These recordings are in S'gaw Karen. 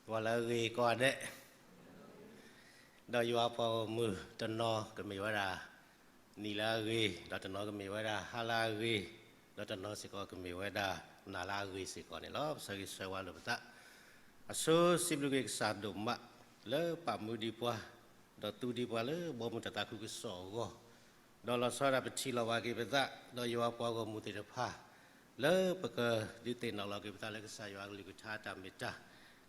ပှၤလၢအဂ့ၤကိးဂၤဒဲး, ဒီးယွၤပှၤဂီၢ်မုၢ်တနီၤကမ့ၢ်ဝဲဒၣ် နံၤလၢအဂ့ၤ, ဒီးတနီၤကမ့ၢ်ဝဲဒၣ်ဟါလၢအဂ့ၤ, ဒီးတနီၤစ့ၢ်ကီးကမ့ၢ်ဝဲဒၣ်နၤလၢအဂ့ၤစ့ၢ်ကီးန့ၣ်လီၤ. ပဆၢဂ့ၤဆၢဝါလိာ်ပသး, အဆိစံးဘျုးက့ၤကစၢ်ဒိၣ်မး လၢပာ်မူဒံးပှၤဒီးသူဒံးပှၤလၢဘီမုၢ်တၢ်သးခုကစီၣ်အဂီၢ်, ဒီးလီၤဆီဒၣ်တၢ်ပထံၣ်လိာ်ဘၣ်က့ၤပသး ဒီးယွၤပှၤဂီၢ်မုၢ်သ့ၣ်တဖၣ် လၢပကဒုးသ့ၣ်နီၣ်လီၤက့ၤပသးလၢကစၢ်ယွၤအကလုၢ်ကထါတၢ်မ့ၢ်တၢ်,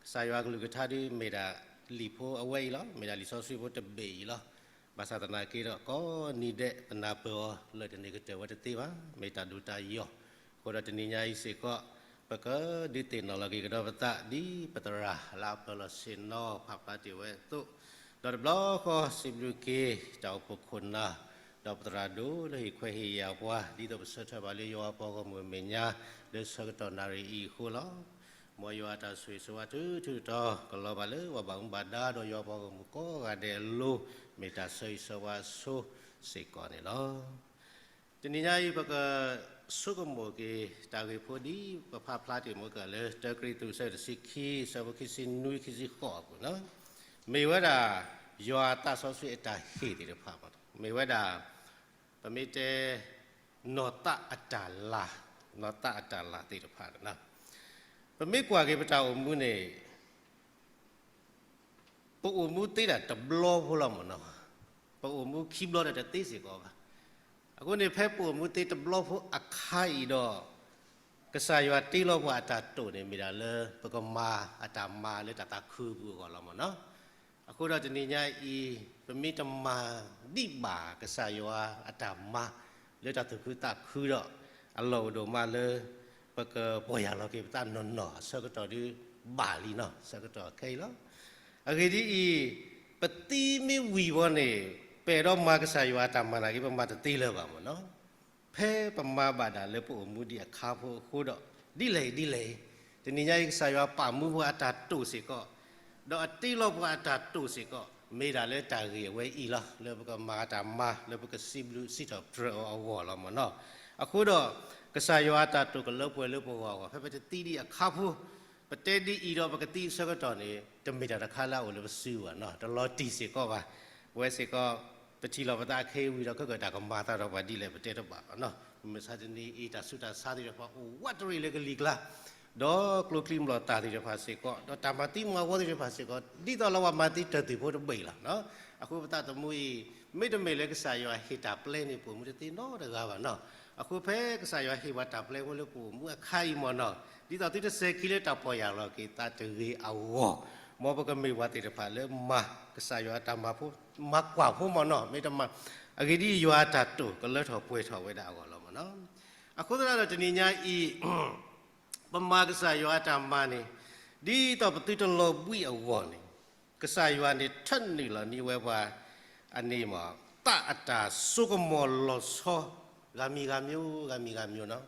ကစၢ်ယွၤအကလုၢ်ကထါဒ်မ့ၢ်ဒၣ်လံာ်ဖိအဝဲအံၤလီၤ. မ့ၢ်ဒၣ်လံာ်စီဆှံဖိတဘ့ၣ်အံၤလီၤ. ဘၣ်ဆၣ်သနာ်က့ဒီး ကိးနံၤဒဲးပနၢ်ပၢၢ်အီၤလၢာ်တန့ၢ်ကတၢၢ်ဝဲတသ့ဘၣ်. မ့ၢ်တၢ်ဒိၣ်တၢ်ယီၢ်, အဃိဒီးတနံၤညါအံၤစ့ၢ်ကီး ပကဒုးသ့ၣ်နီၣ်လီၤက့ၤကဒီးပသး ဒ်ပသရၣ်လၢအပၢၢ်လီၤဆ့ၣ်နီၤဖးဖျါတ့ၢ်ဝဲအသိး, ဒီးတဘျီဃီစံးဘျုးက့ၤတၢ်အိၣ်ဖှိၣ်ခိၣ်နၢ်, ဒီးပသရၣ်ဒိၣ်လၢဟ့ၣ်ခွဲးဟ့ၣ်ယာ်ပှၤ ဒ်သိးပဆၢထၢၣ်ဘၣ်လၢယွၤပှၤဂီၢ်မုၢ်အမဲာ်ညါ လၢဆၢကတီၢ်နၣ်ရံၣ်အံၤအဃိလီၤ. မ်ယွၤအတၢ်ဆိၣ်ဂ့ၤဆိၣ်ဝါထုထုတီၤ ကလီၤဘၣ်လၢပှၤဘၣ်မူဘၣ်ဒါဒီးယွၤပှၤဂီၢ်မုၢ်ကိးဂၤဒဲးအလိၤ, မ့ၢ်တၢ်ဆၢဂ့ၤဆၢဝါဆိစ့ၢ်ကီးန့ၣ်လီၤ. တနံၤညါအံၤ ပကဆိကမိၣ်က့ၤ တၢ်ဂ့ၢ်ဖိဒ်ပဖးဖျါတ့ၢ်မ့ၢ်ကလၢ တၢကရံၣ်သူး အဆၢတဆံခံ အဆၢဖိခံဆံနွံ ခံဆံဃိးအပူၤန့ၣ်, မ့ၢ်ဝဲဒၣ် ယွၤအသးစီဆှံအတၢ်ဟ့ၣ်သ့ၣ်တဖၣ်, မ့ၢ်ဝဲဒၣ် ပမ့ၢ်တဲ နီၢ်သးအတၢ်လၤ, နီၢ်သးအတၢ်လၤသ့ၣ်တဖၣ်န့ၣ်, ပမ့ၢ်ကွၢ်က့ၤပတၢ်အိၣ်မူန့ၣ် ပအိၣ်မူသ့ဒၣ်တဘျီဖိလီၤမ့ၢ်နီၤ, ပအိၣ်မူခံဘျီဒီးတသ့စ့ၢ်ကီးဘၣ်. အဃိန့ၣ် ဖဲပအိၣ်မူသ့တဘျီဖိအခါအံၤဒီး ကစၢ်ယွၤတ့လီၤပှၤအတၢ်တိာ်န့ၣ် မ့ၢ်ဒၣ်လၢပကမၤအတၢ်မၤလၢတၢ်သးခုအပူၤအဂီၢ်လီၤမ့ၢ်နီၤ. အဃိဒီးတနံၤညါအံၤ ပမ့ၢ်တမၤဒံးဘၣ်ကစၢ်ယွၤအတၢ်မၤလၢတၢ်သူၣ်ခုသးခုဒီး အလီၢ်အိၣ်ဒိၣ်မးလၢ ပကပီၢ်ယၢ်လီၤက့ၤပသးနီၢ်နီၢ် အဆၢကတီၢ်ဒုးဘၣ်လံနီၤ, ဆၢကတီၢ်ခဲအံၤလီၤ. အဂ့ၢ်ဒ်အံၤ, ပသံမ့ၢ်ဝံၤဝဲန့ၣ် ပအဲၣ်ဒိးမၤကစၢ်ယွၤအတၢ်မၤနာ်က့ ပမၤတသ့လၢၤဘၣ်မ့ၢ်နီၤ. ဖဲပမၤဘၣ်ဒၣ်လၢပအိၣ်မူဒံးအခါဖိအဃိဒီး ဒ်လဲၣ်ဒ်လဲၣ်, တနံၤညါအံၤ ကစၢ်ယွၤပာ်မူပှၤအတၢ်တိာ်စ့ၢ်ကီး, ဒီးအတ့လီၤပှၤအတၢ်တိာ်စ့ၢ်ကီး မ့ၢ်ဒၣ်လၢတၢ်ဂ့ၢ်အဝဲအံၤလီၤ. လၢပကမၤအတၢ်မၤ လၢပကစံးဘျုးစံးထီၣ်ပတြၢၤအီၤအဂီၢ်လီၤမ့ၢ်နီၤ. အဃိဒီး ကစၢ်ယွၤအတၢ်တိာ်ကလၢပှဲၤလၢပဂီၢ်အဂီၢ် ဖဲပတသံဒံးအခါဖိ, ပတဲဒ်အံၤဒီးပကသံအဆၢကတီၢ်န့ၣ် တမ့ၢ်တၢ်တခါလၢအအိၣ်လၢပစုဘၣ်နီၤ, တလီၤတံၢ်စ့ၢ်ကီးဘၣ်. ပဝဲစ့ၢ်ကီး ပထံၣ်လိာ်ပသးခဲအံၤဝံၤဒီး ခဲကတၢၢ်ကမၤသးဒီးပှၤဒ်လဲၣ် ပတဲတဘၣ်ဘၣ်နီၤ. မုၢ်မဆါတနံၤအံၤ တၢ်ဆူးတၢ်ဆါသ့ၣ်တဖၣ် အိၣ်ဝးတရံးလၢကလံၤကျါ, ဒီးကျိချံမျိာ်သၣ်သ့ၣ်တဖၣ်စ့ၢ်ကီး, ဒီးတၢ်မၤသံမၤဝီသ့ၣ်တဖၣ်စ့ၢ်ကီး ဒ်သိးလၢပှၤမၤသံတၢၢ်သံၣ်ဖိတဘ့ၣ်လီၤ. အဃိပသးသမူအံၤ မ့တမ့ၢ်လၢကစၢ်ယွၤဟ့ၣ်တၢ်ပျဲန့ၣ် ပအိၣ်မူတသ့နီတဂၤဘၣ်နီၤ. အဃိဖဲကစၢ်ယွၤဟ့ၣ်ပှၤတၢ်ပျဲဖိလၢပအိၣ်မူအခါအံၤမ့ၢ်နီၤ, ဒ်သိးသုတစဲၤခံလၢတၢ်ပီၢ်ယၢ်လီၤက့ၤသးတဂ့ၤအဂီၢ်, မ်ပကမ့ၢ်ပှၤသ့ၣ်တဖၣ်လၢမၤကစၢ်ယွၤအတၢ်မၤဖိ, မၤကွၢ်ဖိမ့ၢ်နီၤ, မ့တမ့ၢ် အဂ့ၢ်ဒ်အံၤ ယွၤအတၢ်တိာ်ကလၢထီၣ်ပှဲၤထီၣ်ဝဲဒၣ်အဂီၢ်လီၤမ့ၢ်နီၤ. အဃိသတးဒီးတနံၤညါအံၤ ပမၤကစၢ်ယွၤအတၢ်မၤန့ၣ် ဒ်သိးပသုတလီၤဘှံးအဂီၢ်န့ၣ်, ကစၢ်ယွၤန့ၣ်ထၢနုာ်လီၤန့ၢ်ဝဲပှၤ အန့ၣ်မ့ၢ် သးအတၢ်စိကမီၤလီၤဆီ ဂၤမံၤဂၤမံၤ ဂၤမံၤဂၤမံၤနီၤ,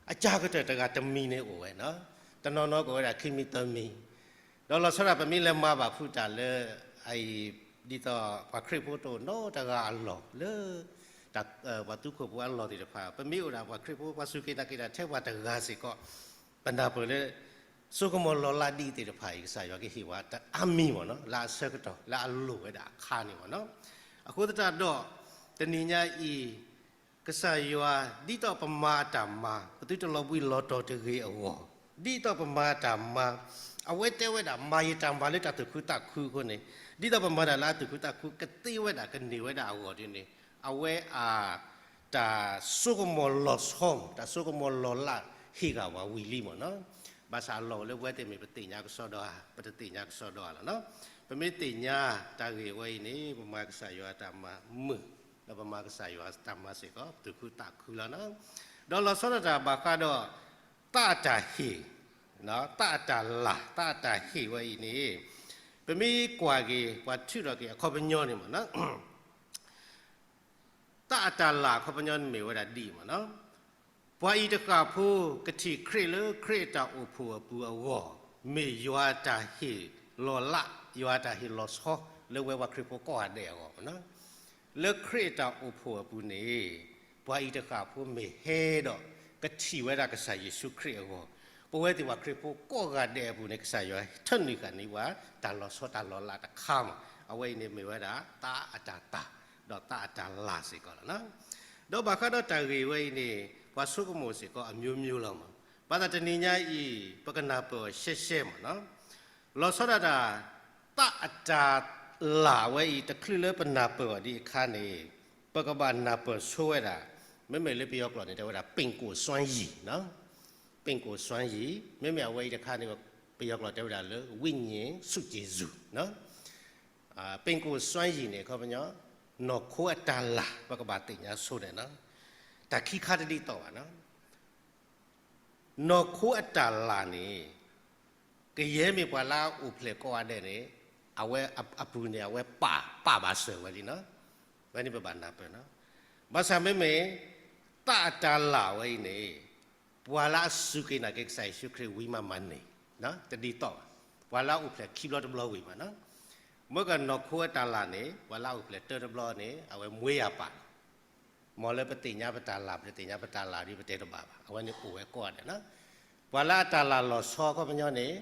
အစှၤကတၢၢ်တဂၤတမံၤန့ၣ်အိၣ်ဝဲနီၤ, တနီၤနီၤကအိၣ်ဝဲဒၣ်ခံမံၤသၢမံၤ, ဒီးလီၤဆီဒၣ်ပမ့ၢ်လဲၤမၤဘၣ်ဖုးတၢ်လၢ အအံၤ ဒ်သိးပှၤခရံာ်ဖိတအိၣ်နီတဂၤအလီၢ်လၢ ပှၤသူခိၣ်ဖိအလီၢ်သ့ၣ်တဖၣ်, ပမ့ၢ်အိၣ်ဒၣ်ပှၤခရံာ်ဖိ ပှၤစူၢ်က့ၤနာ်က့ၤတၢ်ထဲပှၤတဂၤစ့ၢ်ကီး, ပနၢ်ပၢၢ်လၢ စိကမီၤလီၤလးဒ်အံၤသ့ၣ်တဖၣ်အံၤ ကစၢ်ယွၤကဟ့ၣ်ဝဲတၢ်အါမံၤမ့ၢ်နီၤ, လၢအဆၢကတီၢ် လၢအလိၣ်ဝဲဒၣ်အခါန့ၣ်မ့ၢ်နီၤ. အဃိသတးဒီး တနံၤညါအံၤ ကစၢ်ယွၤ ဒ်သိးပမၤအတၢ်မၤ ပသုတလီၤဘှံးလီၤတီၤတဂ့ၤအဂီၢ်, ဒ်သိးပမၤအတၢ်မၤ အဝဲတဲဝဲဒၣ် မၤယတၢ်မၤလၢတၢ်သူၣ်ခုသးခုအဃိန့ၣ်, ဒ်သိးပမၤတၢ်လၢအသူၣ်ခုသးခု ကသ့ဝဲဒၣ်ကန့ၢ်ဝဲဒၣ်အဂီၢ်ဒ်န့ၣ်, အဝဲအ တၢ်စိကမီၤလီၤဆီ, တၢ်စိကမီၤလီၤလးဟ့ၣ်ဂ့ၤဝဲဝံၤလံမ့ၢ်နီၤ. ဘၣ်ဆၣ်အလီၢ်အိၣ်လၢပဝဲသ့ၣ်မ့ၢ်ပသ့ၣ်ညါကစီဒီဧါ, ပတသ့ၣ်ညါကစီဒီဧါလီၤနီၤ. ပမ့ၢ်သ့ၣ်ညါတၢ်ဂ့ၢ်ဝဲအံၤန့ၣ် ပမၤကစၢ်ယွၤအတၢ်မၤမုာ်, ဒီးပမၤကစၢ်ယွၤအတၢ်မၤစ့ၢ်ကီး ပသူၣ်ခုသးခုလီၤနီၤ. ဒီးလီၤဆီဒၣ်တၢ်ဘၣ်ဃးဒီး သးအတၢ်ဟ့ၣ်, သးအတၢ်လၤ, သးအတၢ်ဟ့ၣ်ဝဲအံၤန့ၣ် ပမ့ၢ်ကွၢ်က့ၤ ပှၤထုးထီၣ်က့ၤအခီပညီန့ၣ်မ့ၢ်နီၤ သးအတၢ်လၤအခီပညီန့ၣ်မ့ၢ်ဝဲဒၣ်ဒ်အံၤမ့ၢ်နီၤ. ပှၤအံၤတဃၣ်ဖိ ကထံၣ်ခရံာ်လၢခရံာ်အတၢ်အိၣ်ဖှိၣ်အပူၤအဂီၢ်, မ့ၢ်ယွၤအတၢ်ဟ့ၣ်လီၤလး, ယွၤအတၢ်ဟ့ၣ်လီၤဆီ လၢဝဲပှၤခရံာ်ဖိကိးဂၤဒဲးအဂီၢ်မ့ၢ်နီၤ. လၢခရံာ်အတၢ်အိၣ်ဖှိၣ်အပူၤန့ၣ် ပှၤအံၤတဃၣ်ဖိမ့ၢ်ဟဲဒီး ကထံၣ်ဝဲဒၣ်ကစၢ်ယ့ၣ်ၡူးခရံာ်အဂီၢ်, ပဝဲသ့ၣ်ပှၤခရံာ်ဖိကိးဂၤဒဲးအပူၤန့ၣ် ကစၢ်ယွၤထၢနုာ်ဃာ်န့ၢ်ပှၤ တၢ်လီၤဆီတၢ်လီၤလးတခါမး, အဝဲအံၤန့ၣ်မ့ၢ်ဝဲဒၣ် သးအတၢ်တာ် ဒီးသးအတၢ်လၤစ့ၢ်ကီးလီၤ. ဒီးဘၣ်ဃးဒီးတၢ်ဂ့ၢ်ဝဲအံၤန့ၣ် ပှၤဆိကမိၣ်စ့ၢ်ကီး အမျိုးမျိုးလီၤမး. ဘၣ်ဆၣ်တနံၤညါအံၤ ပကနၢ်ပၢၢ်အီၤရှဲရှဲမးနီၤ. လီၤဆီဒၣ်တၢ် သးအတၢ်လၤဝဲအံၤ တချုးလၢပနၢ်ပၢၢ်အီၤဒံးအခါန့ၣ် ပကဘၣ်နၢ်ပၢၢ်ဆိဝဲဒၣ် မ့မ့ၢ်လၢပယီၤကျိာ်န့ၣ် တဲဝဲဒၣ် ပင့်ကိုယ်စွမ်းရည်နီၤ, ပင့်ကိုယ်စွမ်းရည်, မ့မ့ၢ်အဝဲအံၤတခါန့ၣ် ပယီၤကျိာ်တဲဝဲဒၣ်လၢ ဝိညာဉ်စုကျေးဇူးနီၤ. ပင့်ကိုယ်စွမ်းရည်န့ၣ် အခီပညီ နီၢ်ခိအတၢ်လၤ ပကဘၣ်သ့ၣ်ညါဆိန့ၣ်နီၤ. တၢ်ခံခါတဒ်သိးဘၣ်နီၤ. နီၢ်ခိအတၢ်လၤန့ၣ် ကယဲၢ်မ့ၢ်ပှၤလၢအအိၣ်ဖျဲၣ်ကိးဂၤဒဲးန့ၣ် အဝဲအပူၤန့ၣ် အဝဲပာ် ပာ်ဘၣ်စၢၤဝဲလံနီၤ. ဝဲန့ၣ်ပဘၣ်နၢ်ပၢၢ်နီၤ. ဘၣ်ဆၣ်မ့မ့ၢ် သးအတၢ်လၤဝဲအံၤန့ၣ် ပှၤလၢအစူၢ်က့ၤနာ်က့ၤကစၢ်ယ့ၣ်ၡူးခရံာ်ဝံၤမးမးန့ၣ် တဒ်သိးဘၣ်. ပှၤလၢအအိၣ်ဖျဲၣ်ခံဘျီတဘျီဝံၤမးနီၤ. မ့ၢ်ကနီၢ်ခိအတၢ်လၤန့ၣ် ပှၤလၢအအိၣ်ဖျဲၣ်တၢတဘျီန့ၣ် အဝဲမွေးရာပါ မ်လၢပသ့ၣ်ညါပတၢ်လၤ ပတသ့ၣ်ညါပတၢ်လၤဒီး ပတဲတဘၣ်ဘၣ်. အဝဲန့ၣ်အိၣ်ဝဲကိးဂၤဒဲးနီၤ. ပှၤလၢအတၢ်လၤလီၤဆီအခီပညီန့ၣ်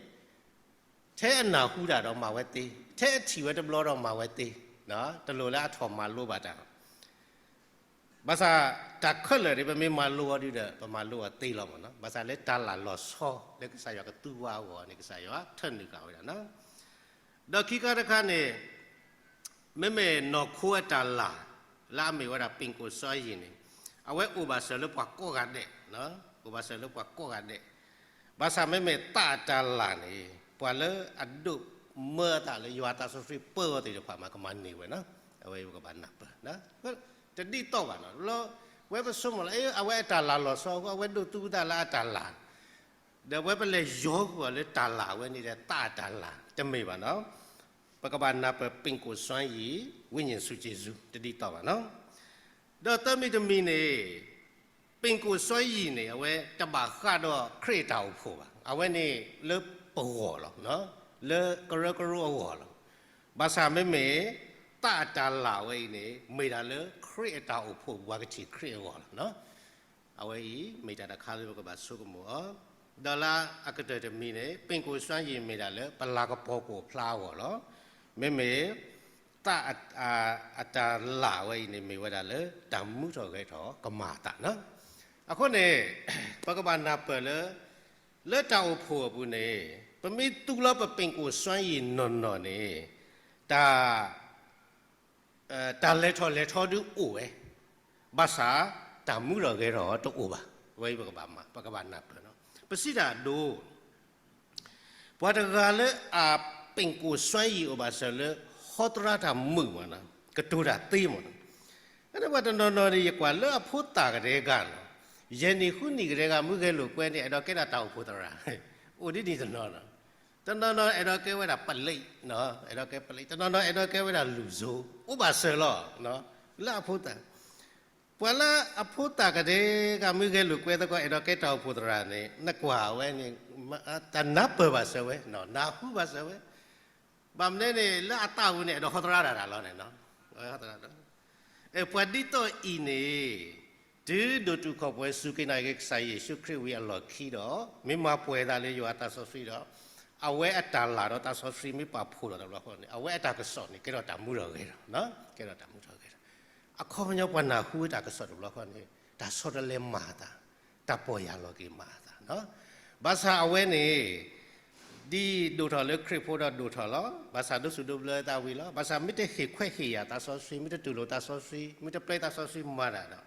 ထဲအနၢ်ဟူတၢ်ဒီးမၤဝဲသ့, ထဲအထံၣ်ဝဲတဘျီဒီးမၤဝဲသ့, တလိၣ်လၢအထီၣ်မၤလိဘၣ်တၢ်. ဘၣ်ဆၣ်တၢ်ခဲလၢာ်န့ၣ် ပမ့ၢ်မၤလိအီၤဒုဒီး ပမၤလိအီၤသ့လီၤမးနီၤ. ဘၣ်ဆၣ်လၢတၢ်လၤလီၤဆီ လၢကစၢ်ယွၤကသူဝဲအဂီၢ်န့ၣ် ကစၢ်ယွၤထၢနုာ်ဃာ်ဝဲဒၣ်နီၤ. ဒီးခံခါတခါန့ၣ် မ့မ့ၢ်နီၢ်ခိအတၢ်လၤ လၢအမ့ၢ်ဝဲဒၣ် ပင့်ကိုယ်စွမ်းရည်န့ၣ် အဝဲအိၣ်ဘၣ်စၢၤလၢပှၤကိးဂၤဒဲး, အိၣ်ဘၣ်စၢၤလၢပှၤကိးဂၤဒဲး. ဘၣ်ဆၣ်မ့မ့ၢ်သးအတၢ်လၤန့ၣ် ပှၤလၢအဒိးမၢအသးလၢယွၤသးစီဆှံပၢအီၤသ့ၣ်တဖၣ်မး ကမၤန့ၢ်ဝဲနီၤ. အဝဲပကဘၣ်နၢ်ပၢၢ် တဒ်သိးဘၣ်နီၤ. လၢ ဝဲပဆိကမိၣ်လၢ အဝဲအတၢ်လၤလီၤဆီအဃိ အဝဲဒိးသူဝဲသးလၢအတၢ်လၤ ဒီးဝဲပလဲၤယီၤကွံာ်အီၤလၢတၢ်လၤဝဲန့ၣ်ဒီး သးအတၢ်လၤ တမ့ၢ်ဘၣ်နီၤ. ပကဘၣ်နၢ်ပၢၢ် ပင့်ကိုယ်စွမ်းရည်, ဝိညာဉ်စုကျေးဇူး တဒ်သိးဘၣ်နီၤ. ဒီးသၢမံၤတမံၤန့ၣ် ပင့်ကိုယ်စွမ်းရည်န့ၣ် အဝဲတဘၣ်ဃးဒီးခရံာ်အတၢ်အိၣ်ဖှိၣ်ဘၣ်. အဝဲန့ၣ်လၢပဂီၢ်လီၤ, လၢကရၢကရိအဂီၢ်လီၤ. ဘၣ်ဆၣ်မ့မ့ၢ် သးအတၢ်လၤဝဲအံၤန့ၣ် မ့ၢ်ဒၣ်လၢခရံာ်အတၢ်အိၣ်ဖှိၣ် ပှၤကထံၣ်ခရံာ်အဂီၢ်လီၤ. အဝဲအံၤ မ့ၢ်တၢ်တခါလၢပကဘၣ်ဆိကမိၣ်အီၤ, ဒီးလၢအကတၢၢ်တမံၤန့ၣ် ပင့်ကိုယ်စွမ်းရည် မ့ၢ်ဒၣ်လၢပလၤကပီၤကအိၣ်ဖျါအဂီၢ်လီၤ. မ့မ့ၢ် သးအတၢ်လၤဝဲအံၤန့ၣ် မ့ၢ်ဝဲဒၣ်လၢ တၢ်မူထီၣ်ဂဲၤထီၣ်ကမၤအသးနီၤ. အဃိန့ၣ် ပကဘၣ်နၢ်ပၢၢ်လၢ လၢတၢ်အိၣ်ဖှိၣ်အပူၤန့ၣ် ပမ့ၢ်သူလီၤပ ပင့်ကိုယ်စွမ်းရည် နီၢ်နီၢ်န့ၣ် တၢ် တၢ်လဲၤထီၣ်လဲၤထီဒုအိၣ်ဝဲ, ဘၣ်ဆၣ် တၢ်မူထီၣ်ဂဲၤထီၣ်တအိၣ်ဘၣ်. အဝဲအံၤပကဘၣ်မၤ ပကဘၣ်နၢ်ပၢၢ်နီၤ. ပစံးတၢ်အဒိ ပှၤတဂၤလၢအ ပင့်ကိုယ်စွမ်းရည် အိၣ်ဘၣ်စၢၤလၢ ဟီသရၣ်တၢ်မုာ်မးနီၤ, ကတိၤတၢ်သ့မးနီၤ. အဝဲတနီၤနီၤန့ၣ် ယကွၢ်လၢအဖိသၣ်ကဒဲကနီၤ, ယဲၢ်နံၣ်ဃုနံၣ်ကဒဲက မုၢ်ဂဲၤလိာ်ကွဲန့ၣ် အဲၣ်ဒိးကဲဒၣ်တၢ်အိၣ်ဖှိၣ်သရၣ်, အိၣ်ဒ်န့ၣ်တနီၤနီၤ. တနီၤနီၤအဲၣ်ဒိးကဲဝဲဒၣ်ပလံး, အဲၣ်ဒိးကဲပလံး, တနီၤနီၤအဲၣ်ဒိးကဲဝဲဒၣ်လုၢ်စိ, အိၣ်ဘၣ်စၢၤလီၤ. လၢအဖိသၣ်, ပှၤလၢအဖိသၣ်ကဒဲက မုၢ်ဂဲၤလိာ်ကွဲသကိး အဲၣ်ဒိးကဲတၢ်အိၣ်ဖှိၣ်သရၣ်န့ၣ် နကွၢ်ဝဲန့ၣ် တနၢ်ပၢၢ်ဘၣ်စၢၤဝဲ, နၢ်ဟူဘၣ်စၢၤဝဲ. ဘၣ်မနုၤန့ၣ် လၢအသးပူၤန့ၣ် အဲၣ်ဒိးဟီသရၣ်တၢ်လီၤန့ၣ်နီၤ. ပှၤဒ်သိးအံၤန့ၣ် တုၤဒိၣ်တုာ်ခီၣ်ပှဲၤ စူၢ်က့ၤနာ်က့ၤကစၢ်ယ့ၣ်ၡူးခရံာ်ဝံၤအလီၢ်ခံဒီး မ့ၢ်မၤပှဲၤသးလၢယွၤအသးစီဆှံဒီး အဝဲအတၢ်လၤဒီးသးစီဆှံမ့ၢ်ပာ်ဖှိၣ်လီၤတဘျီဃီန့ၣ် အဝဲအတၢ်ကစီၣ်န့ၣ် ကဲထီၣ်တၢ်မူထီၣ်ဂဲၤထီၣ်, ကဲထီၣ်တၢ်မူထီၣ်ဂဲၤထီၣ်. အခီပညီပှၤနၢ်ဟူဝဲတၢ်ကစီၣ်တဘျီဃီန့ၣ် တၢ်ဆီတလဲမၤအသး, တၢ်ပီၢ်ယၢ်လီၤက့ၤမၤအသး. ဘၣ်ဆၣ်အဝဲန့ၣ် ဒ်ဒိၣ်ထီၣ်လၢခရံာ်ဖိဒီးဒိၣ်ထီၣ်လီၤ. ဘၣ်ဆၣ်ဒိးစူၣ်ဒိးဘျၢသးဝံၤလီၤ. ဘၣ်ဆၣ်မ့ၢ်တဟ့ၣ်ခွဲးဟ့ၣ်ယာ်သးစီဆှံ, မ့ၢ်တတူၢ်လိာ်သးစီဆှံ, မ့ၢ်တပျဲသးစီဆှံမၤတၢ်ဒီး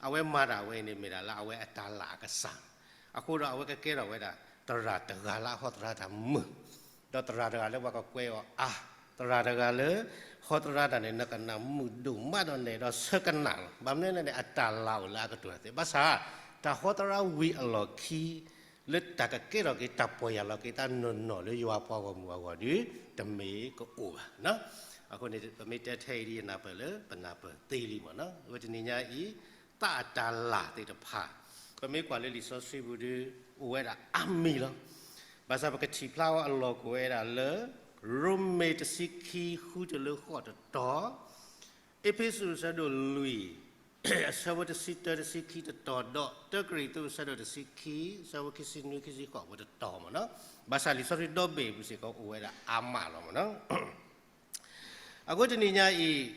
အဝဲမၤတၢ်ဝဲအံၤန့ၣ် မ့ၢ်ဒၣ်လၢအဝဲအတၢ်လၤအကစၢ်. အဃိဒီးအဝဲကကဲထီၣ်ဝဲဒၣ် သရၣ်တဂၤလၢအဟီသရၣ်တၢ်မုာ်, ဒီးသရၣ်တဂၤလၢပှၤကကွဲအီၤအါ, သရၣ်တဂၤလၢ ဟီသရၣ်တၢ်န့ၣ် နကနၣ်မုာ်ဒိၣ်မးဒီးနဲၣ်ဒီးဆၢကနၣ်လီၤ. ဘၣ်မနုၤလဲၣ်န့ၣ် အတၢ်လၤအိၣ်လၢအကတိၤတၢ်သ့. ဘၣ်ဆၣ် တၢ်ဟီသရၣ်ဝံၤအလီၢ်ခံ လၢတၢ်ကကဲထီၣ်က့ၤတၢ်ပီၢ်ယၢ်လီၤက့ၤသးနီၢ်နီၢ်လၢယွၤပှၤဂီၢ်မုၢ်အဂီၢ်ဒီး တမ့ၢ်ကအိၣ်ဘၣ်. အဃိန့ၣ် ပမ့ၢ်တဲထဲအံၤဒ်ယနၢ်ပၢၢ်လၢ ပနၢ်ပၢၢ်သ့လံမးနီၤ. အဝဲတနံၤညါအံၤ သးအတၢ်လၤသ့ၣ်တဖၣ် ပမ့ၢ်ကွၢ်လၢလံာ်စီဆှံပူၤဒီး အိၣ်ဝဲဒၣ်အါမံၤလီၤ. ဘၣ်ဆၣ်ပကထံၣ်ဖျါအီၤအလီၢ်ကအိၣ်ဝဲဒၣ်လၢ ရိမ့ၤ တဆံခံ ဃုတုၤလၢဃိးတတီၤ, အ့းဖ့းစူး အဆၢဒိၣ်လွံၢ် အဆၢဖိတဆံတၢ တဆံခံတတီၤ ဒီးတၢကရံၣ်သူး အဆၢဒိၣ်တဆံခံ အဆၢဖိခံဆံနွံ ခံဆံဃိး အဝဲတတီၤမ့ၢ်နီၤ, ဘၣ်ဆၣ်လံာ်စီဆှံဒီဘ့ၣ်အပူၤစ့ၢ်ကီးအိၣ်ဝဲဒၣ်အါမးလီၤမ့ၢ်နီၤ. အဃိတနံၤညါအံၤ,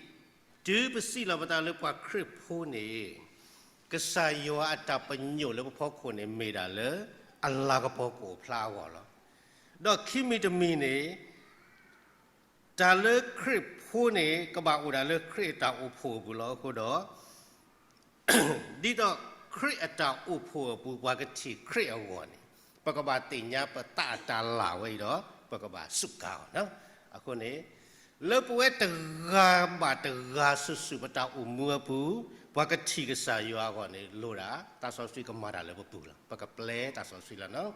တုၤပစံးလီၤပသးလၢပှၤခရံာ်ဖိန့ၣ်, ကစၢ်ယွၤအတၢ်ပညိၣ်လၢပဖီခိၣ်န့ၣ် မ့ၢ်ဒၣ်လၢအလၤကပီၤကအိၣ်ဖျါအဂီၢ်လီၤ. ဒီးခံမံၤတမံၤန့ၣ်, တၢ်လၢခရံာ်ဖိန့ၣ် ကဘၣ်အိၣ်ဒၣ်လၢခရံာ်အတၢ်အိၣ်ဖှိၣ်အပူၤလီၤ. အဃိဒီး ဒ်သိးခရံာ်အတၢ်အိၣ်ဖှိၣ်အပူၤ ပှၤကထံၣ်ခရံာ်အဂီၢ်န့ၣ်, ပကဘၣ်သ့ၣ်ညါပသးအတၢ်လၤဝဲအံၤဒီး ပကဘၣ်စူးကါအီၤ. အဃိန့ၣ်, လၢပဝဲတဂၤဘၣ်တဂၤစုာ်စုာ် ပတၢ်အိၣ်မူအပူၤ, ပှၤကထံၣ်ကစၢ်ယွၤအဂီၢ်န့ၣ် လိၣ်ဒၣ်သးစီဆှံကမၤတၢ်လၢပပူၤလီၤ. ပကပျဲသးစီဆှံလီၤနီၤ.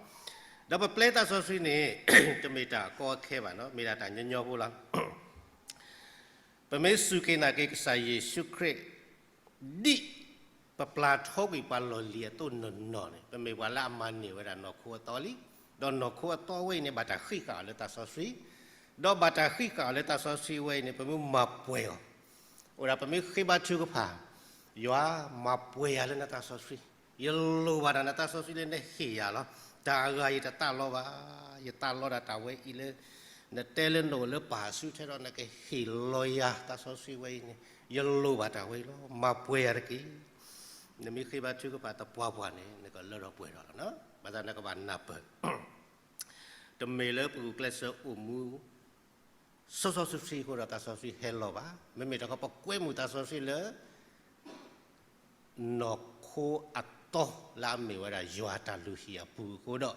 ဒီးပပျဲသးစီဆှံန့ၣ်, တမ့ၢ်တၢ်အကီအခဲဘၣ်နီၤ, မ့ၢ်ဒၣ်တၢ်ညီညီဖိလီၤ. ပမ့ၢ်စူၢ်က့ၤနာ်က့ၤကစၢ်ယ့ၣ်ၡူးခရံာ်, ဒ်ပပျၢ်ထီကွံာ်ပှၤလီၢ်လံၤအသိးနီၢ်နီၢ်န့ၣ်, ပမ့ၢ်ပှၤလၢအမၤန့ၢ်ဝဲဒၣ်နီၢ်ခိအသီလံ. ဒီးနီၢ်ခိအသီဝဲအံၤန့ၣ် ဘၣ်တၢ်ဃံးဃာ်အီၤလၢသးစီဆှံ, ဒီးဘၣ်တၢ်ဃံးဃာ်အီၤလၢသးစီဆှံဝဲအံၤန့ၣ် ပမ့ၢ်မၤပှဲၤအီၤ, အိၣ်ဒၣ်ပမ့ၢ်ဃ့ဘါထုကဖၣ်, ယွၤမၤပှဲၤယၤလၢနသးစီဆှံ, ယလိၣ်ဘၣ်ဒၣ်နသးစီဆှံလၢနဟ့ၣ်ယၤလီၤ. တၢ်အဂၤယတသးလီဘၣ်, ယသးလီဒၣ်တၢ်ဝဲအံၤလၢ နတဲလၢနအိၣ်လၢပၢ်အစုထဲဒီး နကဟ့ၣ်လီၤယၤသးစီဆှံဝဲအံၤန့ၣ်, ယလိၣ်ဘၣ်တၢ်ဝဲအံၤလီၤ. မၤပှဲၤယၤတက့ၢ်. နမ့ၢ်ဃ့ဘါထုကဖၣ်သပှၢ်ပှၢ်န့ၣ် နကလၢထီၣ်ပှဲၤထီၣ်လီၤ. ဘၣ်ဆၣ်နကဘၣ်နၢ်ပၢၢ်, တမ့ၢ်လၢပဂုာ်ကျဲးစၢးအိၣ်မူ စီစီဆှံဆှံအဃိဒီး သးစီဆှံဟဲလီၤဘၣ်. မ့မ့ၢ်တခီ ပကွဲမုာ်သးစီဆှံလၢ နီၢ်ခိအသီ လၢအမ့ၢ်ဝဲဒၣ်ယွၤအတၢ်လုၢ်ဟံၣ်အပူၤအဃိဒီး,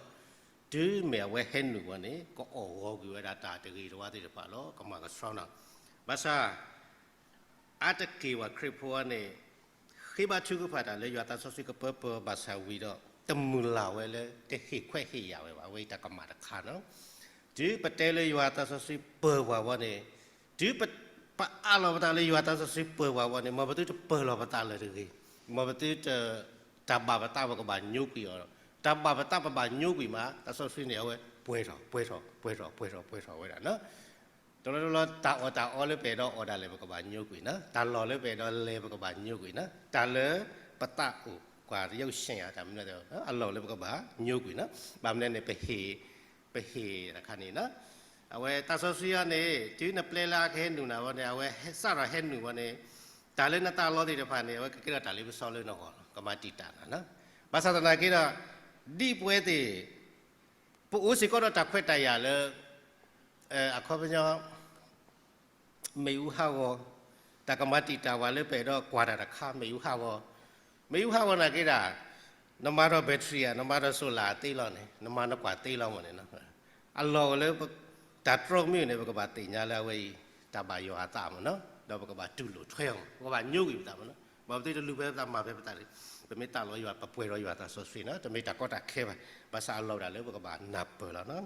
တုၤမ့ၢ်အဝဲဟဲနုာ်ဝဲန့ၣ် ကအီၣ်ဂီၤကွံာ်ဝဲဒၣ်တၢ်တဂ့ၤတဝါသ့ၣ်တဖၣ်လီၤ. ကမၤကဆှီနီၤ. ဘၣ်ဆၣ် အါတက့ၢ်ပှၤခရံာ်ဖိန့ၣ် ဃ့ဘါထုကဖၣ်တၢ်လၢယွၤသးစီဆှံကပၢပၢၤဘၣ်ဆၣ်ဝံၤဒီး တမုၢ်လၢ်ဝဲလၢ တဟ့ၣ်ခွဲးဟ့ၣ်ယာ်ဝဲဘၣ်. အဝဲအံၤတၢ်ကမၣ်တခါနီၤ. တုၤပတဲလၢယွၤသးစီဆှံပၢၤပှၤဝဲန့ၣ်, တုၤပအးလီၤပသးလၢယွၤသးစီဆှံပၢၤပှၤဝဲန့ၣ်, မ်ပသုတပၢၤလီၤပသးလၢၤတဂ့ၤ. မ်ပသုတ တၢ်ဘၣ်ပသးပကဘၣ်ညိကွံာ်အီၤ, တၢ်ဘၣ်ပသးပဘၣ်ညိကွံာ်မး သးစီဆှံန့ၣ် အဝဲပှဲၤထီၣ် ပှဲၤထီၣ် ပှဲၤထီၣ် ပှဲၤထီၣ် ပှဲၤထီၣ်ဝဲဒၣ်နီၤ. တလီတလီ တၢ်အီၣ်တၢ်အီလၢပအဲၣ်ဒိးအီၣ်ဒၣ်လဲာ် ပကဘၣ်ညိကွံာ်နီၤ, တၢ်လီၢ်လၢပအဲၣ်ဒိးလဲၤပကဘၣ်ညိကွံာ်နီၤ, တၢ်လၢပသးအိၣ်ကွၢ်ရုပ်ရှင် တၢ်မနုၤ အလီၢ်လၢပကဘၣ်ညိကွံာ်နီၤ. ဘၣ်မနုၤန့ၣ် ပဟ့ၣ်, ပဟ့ၣ်တခါန့ၣ်နီၤ, အဝဲသးစီဆှံအံၤန့ၣ် တုၤနပျဲလၢအကဟဲနုာ်နၤဝဲန့ၣ် အဝဲစးထီၣ်ဟဲနုာ်ဝဲန့ၣ်, တၢ်လၢနသးလီသ့ၣ်တဖၣ်န့ၣ် အဝဲကကဲထီၣ်တၢ်လ့ပစီလၢနဂီၢ်လီၤ, ကမၤတံာ်တာ်နၤနီၤ. ဘၣ်ဆၣ်သနာ်က့ဒီး ဒ်ပဝဲသ့ၣ် ပအိၣ်စ့ၢ်ကီးဒီးတၢ်ခွဲးတၢ်ယာ်လၢ အခီပညီ မ့ၣ်အူဟးဂီၤ, တၢ်ကမၤတံာ်တာ်ပှၤလၢပအဲၣ်ဒိးကွၢ်တၢ်တခါ မ့ၣ်အူဟးဂီၤ, မ့ၣ်အူဟးဂီၤနာ်က့ဒၣ်, နမၤထီၣ် battery ဧါ, နမၤထီၣ် solar သ့လီၤန့ၣ်, နမၤနကွၢ်သ့လီၤမ့ၢ်န့ၣ်, အလီၢ်အိၣ်လၢ တၢ်တြီမ့ၢ်န့ၣ် ပကဘၣ်သ့ၣ်ညါလၢအဝဲအံၤ တၢ်ဘၣ်ယွၤအသးမ့ၢ်နီၤ, ဒီးပကဘၣ်တူၢ်လိာ်ထွဲအီၤ, ပကဘၣ်ညိကွံာ်ပသးမ့ၢ်နီၤ, မ်ပသုတလူၤဖဲပသးမၤဖဲပသး, ပမ့ၢ်သးလီယွၤ ပပှဲၤဒီးယွၤသးစီဆှံနီၤ, တမ့ၢ်တၢ်ကီတၢ်ခဲဘၣ်, ဘၣ်ဆၣ်အလီၢ်ဝဲဒၣ်လၢပကဘၣ်နၢ်ပၢၢ်လီၤနီၤ.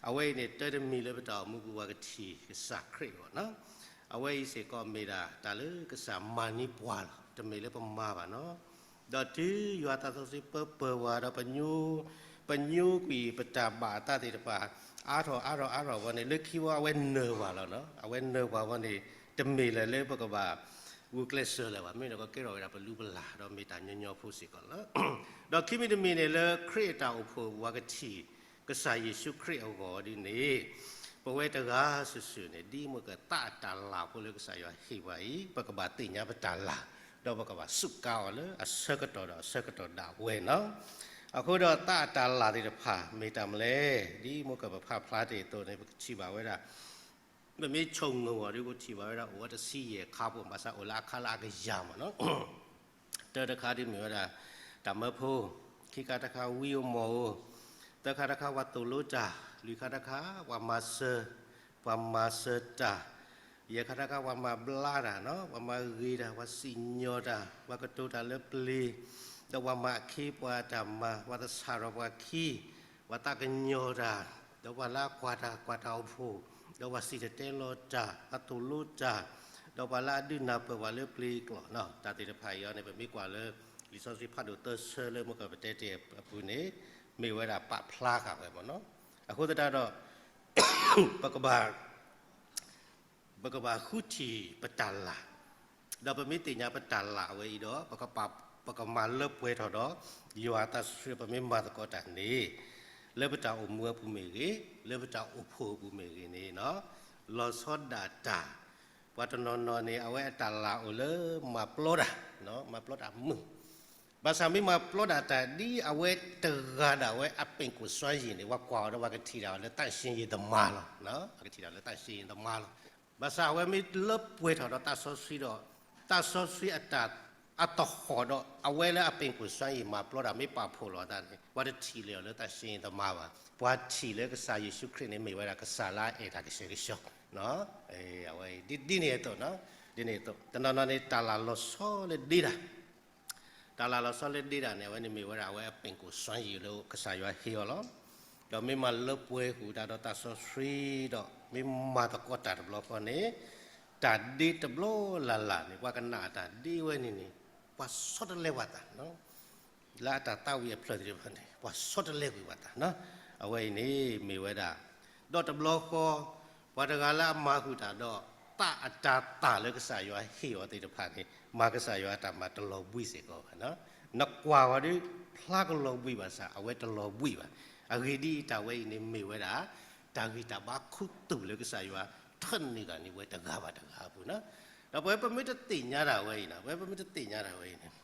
အဝဲအံၤန့ၣ် တၢ်တမံၤလၢပတၢ်အိၣ်မူပူၤပှၤကထံၣ်ကစၢ်ခရံာ်အဂီၢ်နီၤ, အဝဲအံၤစ့ၢ်ကီးမ့ၢ်ဒၣ်တၢ်လၢကစၢ်မၤန့ၢ်ပှၤလီၤ, တမ့ၢ်လၢပမၤဘၣ်နီၤ. ဒီးတုၤယွၤသးစီဆှံပၢပၢၤဝဲဒီး ပညိကွံာ်ပတၢ်ဘၣ်အသးသ့ၣ်တဖၣ် အါထီၣ်အါထီၣ်အါထီၣ်ဝဲန့ၣ် လၢခံဝဲအဝဲနၢၤပှၤလီၤနီၤ, အဝဲနၢၤပှၤဝဲန့ၣ် တမ့ၢ်လၢၤလၢပကဘၣ် ဂုာ်ကျဲးစၢးလၢၤဘၣ်, မ့ၢ်န့ၣ်ကကဲထီၣ်ဝဲဒၣ်ပလုၢ်ပလၢ် ဒီးမ့ၢ်တၢ်ညီညီဖိစ့ၢ်ကီးလီၤ. ဒီးခံမံၤတမံၤန့ၣ် လၢခရံာ်အတၢ်အိၣ်ဖှိၣ်ပူၤပှၤကထံၣ် ကစၢ်ယ့ၣ်ၡူးခရံာ်အဂီၢ်ဒ်န့ၣ်, ပဝဲတဂၤစုာ်စုာ်န့ၣ် ဒ်မ့ၢ်ကသးအတၢ်လၤဖိလၢကစၢ်ယွၤဟ့ၣ်ပှၤအံၤ ပကဘၣ်သ့ၣ်ညါပတၢ်လၤ, ဒီးပကဘၣ်စူးကါအီၤလၢအဆၢကတီၢ်ဒီးအဆၢကတီၢ်ဒၣ်ဝဲနီၤ. အဃိဒီးသးအတၢ်လၤသ့ၣ်တဖၣ် မ့ၢ်တၢ်မနုၤလဲၣ်, ဒ်မ့ၢ်ကပဖးဖျါတ့ၢ်အသိးန့ၣ် ပကထံၣ်ဘၣ်ဝဲဒၣ် ပမ့ၢ်ဆိၣ်ငိၣ်အီၤဒီး ပထံၣ်ဘၣ်ဝဲဒၣ်အိၣ်ဝဲတဆံယဲၢ်ခါဖိ, ဘၣ်ဆၣ်အိၣ်လၢအခါလၢအကယၤမ့ၢ်နီၤ. တၢတခါဒ်မ့ၢ်ဝဲဒၣ် တၢ်မၢဖိ, ခံခါတခါဝံဧိၤမီၣ်ဧိၤ, သၢခါတခါပှၤသိၣ်လိတၢ်, လွံၢ်ခါတခါပှၤမၤစၢၤ, ပှၤမၤစၢၤတၢ်, ယဲၢ်ခါတခါပှၤမၤဘျါတၢ်နီၤ, ပှၤမၤဂ့ၤတၢ်, ပှၤစံၣ်ညီၣ်တၢ်, ပှၤကတိၤတၢ်လၢပျ့ၤ, ဒီးပှၤမၤအခ့ပှၤအတၢ်မၤ, ပှၤသဆၣ်ထီၣ်ပှၤခံ, ပှၤသးကညီၤတၢ်, ဒီးပှၤလၢအကွၢ်တၢ်ကွၢ်တၢ်အိၣ်ဖှိၣ်, ဒီးပှၤစံၣ်တဲၤတဲလီၤတၢ်, ပှၤသိၣ်လိတၢ်, ဒီးပှၤလၢအဒုးနၢ်ပၢၢ်ပှၤလၢပျ့ၤကျိာ်နီၤ, တၢ်သ့ၣ်တဖၣ်အံၤအံၤန့ၣ် ပမ့ၢ်ကွၢ်လၢ လံာ်စီဆှံဖးဒိၣ်သၢဆၢလၢမ့ၢ်ကပတဲတ့ၢ်အပူၤန့ၣ် မ့ၢ်ဝဲဒၣ်ပာ်ဖျါဃာ်ဝဲမ့ၢ်နီၤ. အဃိသတးဒီး ပကဘၣ် ပကဘၣ်ဃုထံၣ်ပတၢ်လၤ, ဒီးပမ့ၢ်သ့ၣ်ညါပတၢ်လၤအဝဲအံၤဒီး ပကပာ် ပကမၤလၢပှဲၤထီၣ်ဒီး ယွၤအသးစီဆှံ ပမ့ၢ်မၤသကိးတၢ်န့ၣ် လၢပတၢ်အိၣ်မူအပူၤမ့ၢ်ဂ့ၤ, လၢပတၢ်အိၣ်ဖှိၣ်အပူၤမ့ၢ်ဂ့ၤန့ၣ် လီၤဆီဒၣ်တၢ် ပှၤတနီၤနီၤန့ၣ် အဝဲအတၢ်လၤအိၣ်လၢမၤပျီတၢ်, မၤပျီတၢ်မုာ်, ဘၣ်ဆၣ်မ့ၢ်မၤပျီဒၣ်တၢ်ဒ်အဝဲတဂၤဒၣ်ဝဲအပၣ်ကူၣ်စွါယံၤန့ၣ် ပှၤကွၢ်အီၤဒီးပှၤကထံၣ်ဒၣ်အီၤလၢသန့်ရှင်းရေးသမားလီၤ, ပှၤကထံၣ်ဒၣ်လၢသန့်ရှင်းရေးသမားလီၤ. ဘၣ်ဆၣ်အဝဲမ့ၢ်လၢပှဲၤထီၣ်ဒီးသးစီဆှံဒီး သးစီဆှံအတၢ် အသဟီၣ်ဒီး အဝဲလၢအပၣ်ကူၣ်စွါယံၤမၤပျီတၢ်မ့ၢ်ပာ်ဖှိၣ်လီၤအသးန့ၣ် ပှၤတထံၣ်လၢအီၤလၢသန့်ရှင်းရေးသမားဘၣ်. ပှၤထံၣ်လၢကစၢ်ယ့ၣ်ၡူးခရံာ်န့ၣ် မ့ၢ်ဝဲဒၣ်ကစၢ်လၢအအဲၣ်တၢ်ကဆှဲကဆှီ အဝဲဒ်န့ၣ်အသိး, ဒ်န့ၣ်အသိး တနီၤနီၤန့ၣ် တၢ်လၤလီၤဆီလၢဒ့တၢ် တၢ်လၤလီၤဆီလၢဒ့တၢ်န့ၣ် အဝဲန့ၣ်မ့ၢ်ဝဲဒၣ်အဝဲအပၣ်ကူၣ်စွါယံၤလၢကစၢ်ယွၤဟ့ၣ်အီၤလီၤ. ဒီးမ့ၢ်မၤလၢပှဲၤဃုာ်တၢ်ဒီးသးစီဆှံဒီး မ့ၢ်မၤသကိးတၢ်တဘျီဃီန့ၣ် တၢ်ဒ့တဘျီလၢ်လၢ်န့ၣ် ပှၤကနၣ်အတၢ်ဒ့ဝဲန့ၣ်န့ၣ် ပှၤဆီတလဲပှၤသး လၢအတၢ်သးဝံၣ်အဖျၢၣ်သ့ၣ်တဖၣ်န့ၣ် ပှၤဆီတလဲကွံာ်ပှၤသး, အဝဲအံၤန့ၣ်မ့ၢ်ဝဲဒၣ် ဒီးတဘျီဃီ ပှၤတဂၤလၢအမၤဃုာ်တၢ်ဒီး သးအတၤသၣ်လၢကစၢ်ယွၤဟ့ၣ်အီၤသ့ၣ်တဖၣ်န့ၣ် မၤကစၢ်ယွၤအတၢ်မၤတလီၤဘှံးစ့ၢ်ကီးဘၣ်. နကွၢ်ဝဲဒီး ဖျါကလီၤဘှံးဘၣ်ဆၣ် အဝဲတလီၤဘှံးဘၣ်. အဂ့ၢ်ဒ်အံၤ တၢ်ဝဲအံၤန့ၣ်မ့ၢ်ဝဲဒၣ် တၢ်ဂံၢ်တၢ်ဘါခူသူၣ်လၢကစၢ်ယွၤ ထၢနုာ်ဂၤန့ၣ်ဝဲတဂၤဘၣ်တဂၤအပူၤန့ၣ်, ဒီးပဝဲပမ့ၢ်တသ့ၣ်ညါတၢ်ဝဲအံၤန့ၣ်, ပဝဲပမ့ၢ်တသ့ၣ်ညါတၢ်ဝဲအံၤန့ၣ်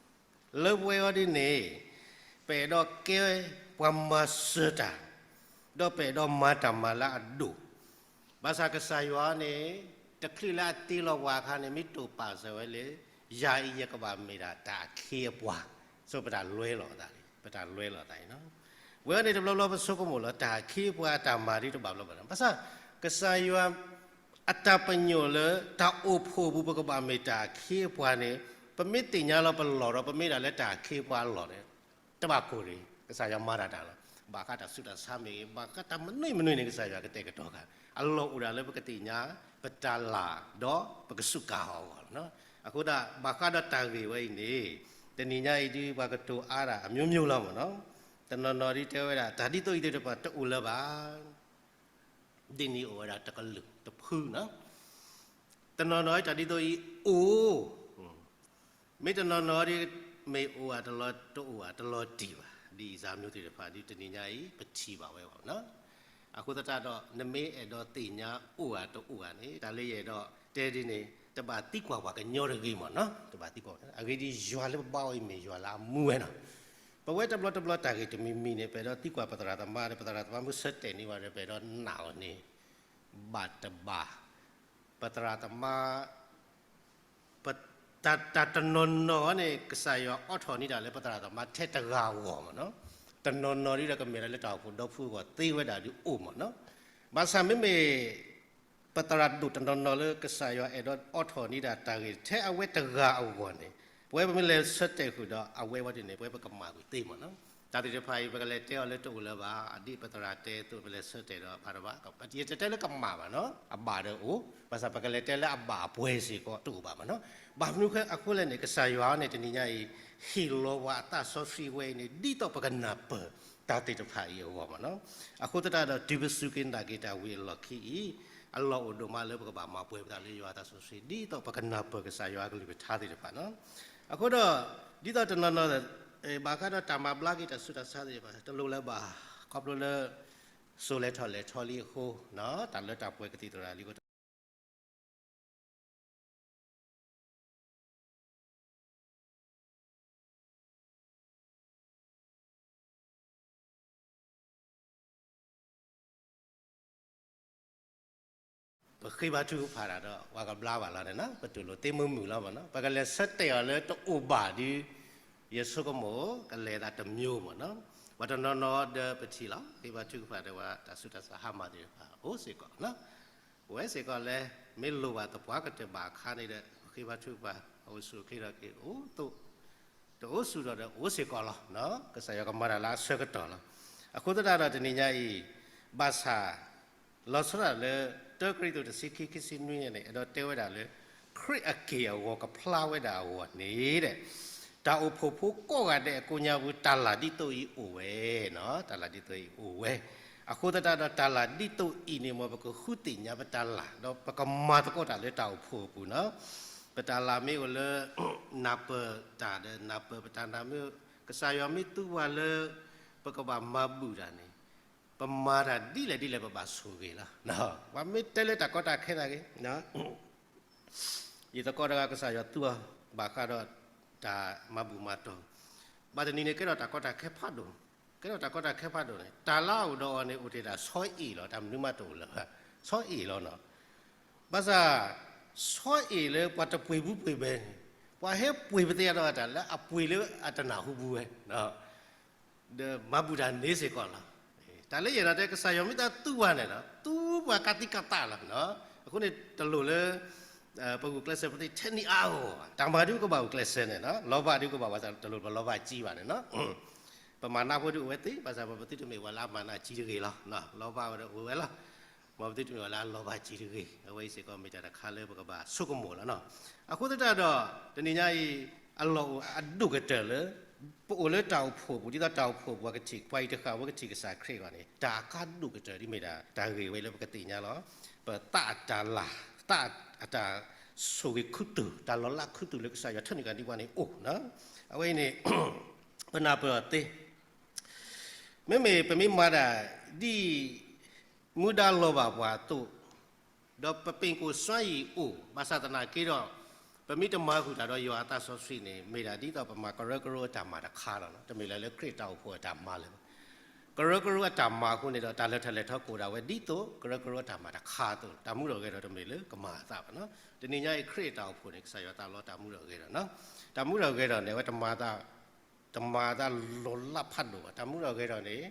လၢပဝဲအံၤဒ်န့ၣ် ပအဲၣ်ဒိးကဲပှၤမၤစၢၤတၢ်, ဒီးပအဲၣ်ဒိးမၤတၢ်မၤလၢအဒိၣ်, ဘၣ်ဆၣ်ကစၢ်ယွၤန့ၣ် တချုးလၢအတ့လီၤပှၤအခါန့ၣ် မ့ၢ်တိာ်ပာ်စၢၤဝဲလၢ ယၤအံၤယကဘၣ်မ့ၢ်ဒၣ်တၢ်အခ့အပှၤ, ဆိပတၢ်လွဲလီၤသး, ပတၢ်လွဲလီၤသးအံၤန့ၣ်, ဝဲန့ၣ်တဘျီဘျီပဆိကမိၣ်လီၤ တၢ်အခ့အပှၤအတၢ်မၤဒ်တဘၣ်ဘျီဘၣ်န့ၣ်, ဘၣ်ဆၣ် ကစၢ်ယွၤ အတၢ်ပညိၣ်လၢ တၢ်အိၣ်ဖှိၣ်အပူၤ ပကဘၣ်မ့ၢ်တၢ်အခ့အပှၤန့ၣ် ပမ့ၢ်သ့ၣ်ညါလီၤပလီၢ်ဒီး ပမ့ၢ်ဒၣ်လၢတၢ်အခ့အပှၤအလီၢ်န့ၣ် တဘၣ်ကိၢ်တဂ့ၤ, ကစၢ်ယွၤမၤတၢ်တၢ်လီၤ. ဘၣ်ဃးတၢ်ဆူးတၢ်ဆါမ့ၢ်ဂ့ၤ, ဘၣ်ဃးတၢ်မနုၤမနုၤန့ၣ် ကစၢ်ယွၤကတဲာ်ကတီၤဃာ်, အလီၢ်အိၣ်ဒၣ်လၢပကသ့ၣ်ညါ ပတၢ်လၤ ဒီးပကစူးကါအီၤအဂီၢ်လီၤ. အဃိသတး ဘၣ်ဃးဒီးတၢ်ဂ့ၢ်ဝဲအံၤန့ၣ် တနံၤညါအံၤဒ်ပှၤကတိၤအါဒၣ် အမျိုးမျိုးလီၤမ့ၢ်နီၤ, တနီၤနီၤဒ်တဲဝဲဒၣ် တၢ်ဒ်သိးအံၤသ့ၣ်တဖၣ်တအိၣ်လၢၤဘၣ် ဒ်န့ၣ်အိၣ်ဝဲဒၣ်တကလုာ်တဖုနီၤ, တနီၤနီၤတၢ်ဒ်သိးအံၤအိၣ်, မ့ၢ်တနီၤနီၤဒ် မ့ၢ်အိၣ်ဧါတလီၤ တအိၣ်ဧါတလီၤတံၢ်ဘၣ်, ဒ်အံၤစၢ်မျိုးသ့ၣ်တဖၣ်ဒ်တနံၤညါအံၤ ပထံၣ်ဘၣ်ဝဲဘၣ်နီၤ. အဃိသတးဒီး နမ့ၢ်အဲၣ်ဒိးသ့ၣ်ညါအိၣ်ဧါတအိၣ်ဧါန့ၣ် တၢ်လၢယအဲၣ်ဒိးတဲဒ်န့ၣ် တဘၣ်သံကွၢ်ပှၤကညီတဂ့ၤမ့ၢ်နီၤ, တဘၣ်သံကွၢ်, အဂ့ၢ်ဒ်အံၤ ယွၤလၢပဘါအီၤအံၤမ့ၢ်ယွၤလၢအမူဝဲနီၤ. ပဝဲတဘျီတဘျီတၢ်ဂ့ၢ်တမံၤမံၤန့ၣ် ပအဲၣ်ဒိးသံကွၢ်ပသရၣ်သမါန့ၣ် ပသရၣ်သမါမ့ၢ်ဆၢတဲာ်န့ၢ်ဝဲဒီး ပအဲၣ်ဒိးနာ်အီၤန့ၣ် ဘၣ်တဘၣ်, ပသရၣ်သမါ တၢ်တနီၤနီၤန့ၣ် ကစၢ်ယွၤအိးထီၣ်န့ၢ်တၢ်လၢပသရၣ်သမါထဲတဂၤအဂီၢ်မ့ၢ်နီၤ, တနီၤနီၤဒ်ဒီးကမ့ၢ်ဒၣ်လၢတၢ်အိၣ်ဖှိၣ်ဒီဖုအဂီၢ်သ့ဝဲဒၣ်ဒ်အိၣ်မ့ၢ်နီၤ, ဘၣ်ဆၣ်မ့မ့ၢ် ပသရၣ်ဒိၣ်တနီၤနီၤလၢကစၢ်ယွၤအဲၣ်ဒိးအိးထီၣ်န့ၢ်ဒၣ်တၢ်ဂ့ၢ်ထဲအဝဲတဂၤအဂီၢ်န့ၣ် ပဝဲပမ့ၢ်လဲၤဆၢတဲာ်ဃုာ်ဒီးအဝဲဝဲဒ်န့ၣ် ပဝဲပကမၤကွံာ်သ့မ့ၢ်နီၤ. တၢ်သ့ၣ်တဖၣ်အံၤ ပကလဲၤတဲအီၤလၢတအိၣ်လၢၤဘၣ်, ဒ်ပသရၣ်တဲအသိး ပလဲၤဆၢတဲာ်ဒီးဖးတဘၣ်, ယတတဲလၢကမၣ်ဘၣ်နီၤ, အဘၣ်ဒီးအိၣ်, ဘၣ်ဆၣ်ပကလဲၤတဲလၢအဘၣ်အပှဲၤစ့ၢ်ကီးတအိၣ်ဘၣ်မ့ၢ်နီၤ. ဘၣ်မနုၤအဃိလဲၣ်န့ၣ် ကစၢ်ယွၤန့ၣ် တနံၤညါအံၤ ဟ့ၣ်လီၤပှၤအသးစီဆှံဝဲအံၤန့ၣ် ဒ်သိးပကနၢ်ပၢၢ်တၢ်သ့ၣ်တဖၣ်အံၤအဂီၢ်မ့ၢ်နီၤ. အဃိသတးဒီး တုၤပစူၢ်က့ၤနာ်က့ၤတၢ်ဝံၤအလီၢ်ခံအံၤ အလီၢ်အိၣ်ဒိၣ်မးလၢပကဘၣ်မၤပှဲၤပသးလၢယွၤအသးစီဆှံ ဒ်သိးပကနၢ်ပၢၢ်ကစၢ်ယွၤအကလုၢ်ကထါသ့ၣ်တဖၣ်နီၤ. အဃိဒီး ဒ်သိးတနီၤနီၤ ဘၣ်ဃးဒီးတၢ်မၤဘျါက့ၤတၢ်ဆူးတၢ်ဆါသ့ၣ်တဖၣ် တလိၣ်လၢၤဘၣ် ခီဖျိလၢ စိၤလဲၤထီၣ်လဲၤထီလံအဃိ တၢ်လၢတၢ်ပှဲၤကသံၣ်သရၣ်လံအဃိ ပဃ့ဘါထုကဖၣ်တၢ်ဒီး ပှၤကဘျါဘၣ်လီၤန့ၣ်နီၤ, ပတူၢ်လိာ်သ့မုာ်မုာ်လီၤမ့ၢ်နီၤ, ပကလဲၤဆၢတဲာ်အီၤလၢတအိၣ်ဘၣ်ဒီး ယဆိကမိၣ် ကလဲၤသးတမံၤမ့ၢ်နီၤ, ပှၤတနီၤနီၤဒီးပထံၣ်လီၤ, ဃ့ဘါထုကဖၣ်ဒီးပှၤတၢ်ဆူးတၢ်ဆါဟါမၢ်သ့ၣ်တဖၣ် အိၣ်စ့ၢ်ကီးနီၤ, ပဝဲစ့ၢ်ကီးလဲၤ မ့ၢ်လိၣ်ဘၣ်သပှၢ်ကတၢၢ်ဘၣ်အခါန့ၣ်ဒီး ပဃ့ဘါထုကဖၣ် အအိၣ်ဆူၣ်အိၣ်ချ့ထီၣ်က့ၤ အိၣ်သိး တအိၣ်ဆူၣ်ထီၣ်ဒီးအိၣ်စ့ၢ်ကီးလီၤ, ကစၢ်ယွၤကမၤတၢ်လၢအဆၢကတီၢ်လီၤ. အဃိသတးဒီးတနံၤညါအံၤ ဘၣ်ဆၣ် လီၤဆီဒၣ်တၢ်လၢ တၢကရံၣ်သူးတဆံခံ ခံဆံနွံန့ၣ် အဲၣ်ဒိးတဲဝဲဒၣ်လၢ ခရံာ်အက့ၢ်အဂီၤကဖျါဝဲဒၣ်အဂီၢ်န့ၣ် တၢ်အိၣ်ဖှိၣ်ဖိကိးဂၤဒဲးအကိးညါပူၤ တၢ်လၢ်ဒ်သိးအံၤအိၣ်ဝဲ, တၢ်လၢ်ဒ်သိးအံၤအိၣ်ဝဲ, အဃိသတးဒီးတၢ်လၢ်ဒ်သိးအံၤန့ၣ် မ်ပကဃုသ့ၣ်ညါပတၢ်လၢ် ဒီးပကမၤသကိးတၢ်လၢတၢ်အိၣ်ဖှိၣ်အပူၤနီၤ. ပတၢ်လၤမ့ၢ်အိၣ်လၢ နၢ်ပၢၢ်တၢ်ဒီး နၢ်ပၢၢ်ပတၢ်နာ်မ့ၢ် ကစၢ်ယွၤမ့ၢ်သူပှၤလၢ ပကဘၣ်မၤဘူၣ်တၢ်န့ၣ် ပမၤတၢ်ဒ်လဲၣ်ဒ်လဲၣ်ပဘၣ်ဆိၣ်ဂ့ၤလီၤ. ပှၤမ့ၢ်တဲလၢတၢ်ကီတၢ်ခဲနာ်က့ၤ ယသကိးတဂၤကစၢ်ယွၤသူအီၤ ဘၣ်ဃးဒီးတၢ်မၤဘူၣ်မၤတီၢ်, ဘၣ်တနံၤန့ၣ်ကဲထီၣ်တၢ်ကီတၢ်ခဲဖးဒိၣ်, ကဲထီၣ်တၢ်ကီတၢ်ခဲဖးဒိၣ်န့ၣ် တၢ်လၢအအိၣ်ဒီးအီၤန့ၣ် အိၣ်ထဲဒၣ်ဆီအ့ၣ်လီၤ, တၢ်မနုၤမးတအိၣ်လၢၤဘၣ်, ဆီအ့ၣ်လီၤနီၤ. ဘၣ်ဆၣ် ဆီအ့ၣ်လၢပှၤတပှ့ၤဘူးပှ့ၤဘဲန့ၣ် ပှၤဟဲပှ့ၤပသ့ၣ်ညါဒီးတၢ်လၢအပှ့ၤလၢအတနၢ်ဟူဘူးဝဲ ဒီးမၤဘူၣ်တၢ်န့ၣ်စ့ၢ်ကီးလီၤ. တၢ်လၢယအဲၣ်ဒိးတဲ ကစၢ်ယွၤမ့ၢ်တၢ်သူပှၤန့ၣ်နီၤ သူပှၤကးသံကးသးလီၤ. အဃိန့ၣ် တလိၣ်လၢ ပဂုာ်ကျဲးစၢးပသ့ထဲနံၤအါဂီၢ်ဘၣ်. တၢ်မၤဒ်ကဘၣ်ဂုာ်ကျဲးစၢးန့ၣ်နီၤ လီၤဘၣ်ဒ်ကဘၣ်ဝဲ တလိၣ်ပလီၤဘၣ်ကံဘၣ်န့ၣ်နီၤ. ပမၤနးဖိဒ်အိၣ်ဝဲသ့ ဘၣ်ဆၣ်ပသုတမ့ၢ်ပှၤလၢအမၤနးကံတဂ့ၤလီၤ. လီၤဘၣ်ဝဲဒၣ်အိၣ်ဝဲလီၤ. မ်ပသုတမ့ၢ်ပှၤလၢအလီၤဘၣ်ကံတဂ့ၤ. အဝဲအံၤစ့ၢ်ကီးမ့ၢ်တၢ်တခါလၢပကဘၣ်ဆိကမိၣ်လီၤနီၤ. အဃိသတးဒီး တနံၤညါအံၤ အလီၢ်အိၣ်အဒိၣ်ကတၢၢ်လၢ ပအိၣ်လၢတၢ်အိၣ်ဖှိၣ်ပူၤ ဒ်သိးတၢ်အိၣ်ဖှိၣ်ပူၤ ပှၤကထံၣ် ပှၤအံၤတဃၣ်ဝဲကထံၣ်ကစၢ်ခရံာ်အဂီၢ်န့ၣ် တၢ်အကါဒိၣ်ကတၢၢ်ဒ်မ့ၢ်ဒၣ် တၢ်ဂ့ၢ်ဝဲလၢပကသ့ၣ်ညါလီၤ. ပသးအတၢ်လၤ သးအတၢ်ဆိၣ်ဂ့ၤခူသူၣ် တၢ်လီၤလးခူသူၣ်လၢကစၢ်ယွၤထၢနုာ်က့ၤဒ်ပှၤန့ၣ်အိၣ်နီၤ. အဝဲအံၤန့ၣ် ပနၢ်ပၢၢ်အီၤသ့ မ့မ့ၢ်ပမ့ၢ်မၤတၢ်ဒ် မူဒါလီၤဘၣ်ပှၤအသိး ဒီးပပ့ၢ်ကိၣ်စွါယံၤအိၣ် ဘၣ်ဆၣ်သနာ်က့ဒီး ပမ့ၢ်တမၤဃုာ်တၢ်ဒီးယွၤအသးစီဆှံန့ၣ် မ့ၢ်ဒၣ်ဒ်သိးပမၤကရၢကရိအတၢ်မၤတခါလီၤ. တမ့ၢ်လၢလၢခရံာ်တၢ်အိၣ်ဖှိၣ်အတၢ်မၤလၢၤဘၣ်. ကရၢကရိအတၢ်မၤအဃိန့ၣ်ဒီး တၢ်လဲၤထီၣ်လဲၤထီကိးဒၣ်ဝဲဒ်သိး ကရၢကရိအတၢ်မၤတခါအသိး တၢ်မူဒီးဂဲၤဒီးတမ့ၢ်လၢကမၤအသးဘၣ်နီၤ. တနံၤညါအံၤခရံာ်အတၢ်အိၣ်ဖှိၣ်န့ၣ် ကစၢ်ယွၤသးလီတၢ်မူဒီးဂဲၤဒီးနီၤ. တၢ်မူဒီးဂဲၤဒီးန့ၣ် အဝဲတမၤသး တမၤသးလီၤလးဖးဒိၣ်ဘၣ်. တၢ်မူဒီးဂဲၤဒီးန့ၣ်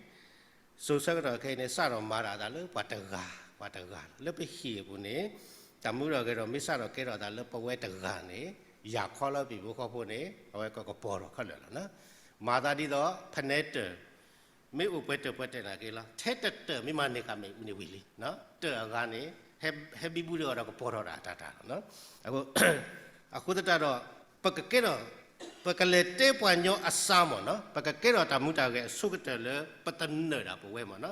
စိၤဆၢကတီၢ်ခဲအံၤန့ၣ် စးထီၣ်မၤတၢ်အသးလၢပှၤတဂၤ ပှၤတဂၤ လၢပဟံၣ်အပူၤန့ၣ် တၢ်မူဒီးဂဲၤဒီးမ့ၢ်စးထီၣ်ကဲထီၣ်အသးလၢပဝဲတဂၤန့ၣ် ယၤခီလၢပဟံၣ်ဖိဃီဖိန့ၣ် အဝဲကကပီၤထီၣ်ခဲလၢာ်လီၤ. မၤသးဒ်သိး ဖဲနဲတၢၢ် မ့ၢ်အိၣ်ပှဲၤတၢၢ်ပှဲၤတၢၢ်နာ်က့လီၤ. ထဲတတၢၢ်မ့ၢ်မၤန့ၢ်ဃာ်မ့ၣ်အူန့ၣ် ဝံၤလံ. တၢၢ်အဂၤန့ၣ် ဟဲဘံဘူဒီးအီၤဒီးကပီၤထီၣ်ဒၣ်အတၢ်တၢ်လီၤ. အဃိသတးဒီး ပကကဲထီၣ် ပကလဲၤတဲပှၤညီအစၢမ့ၢ်နီၤ ပကကဲထီၣ်တၢ်မူတၢ်ဂဲၤအဆိကတၢၢ်လၢပသနၢၣ်ဒၣ်ပဝဲမ့ၢ်နီၤ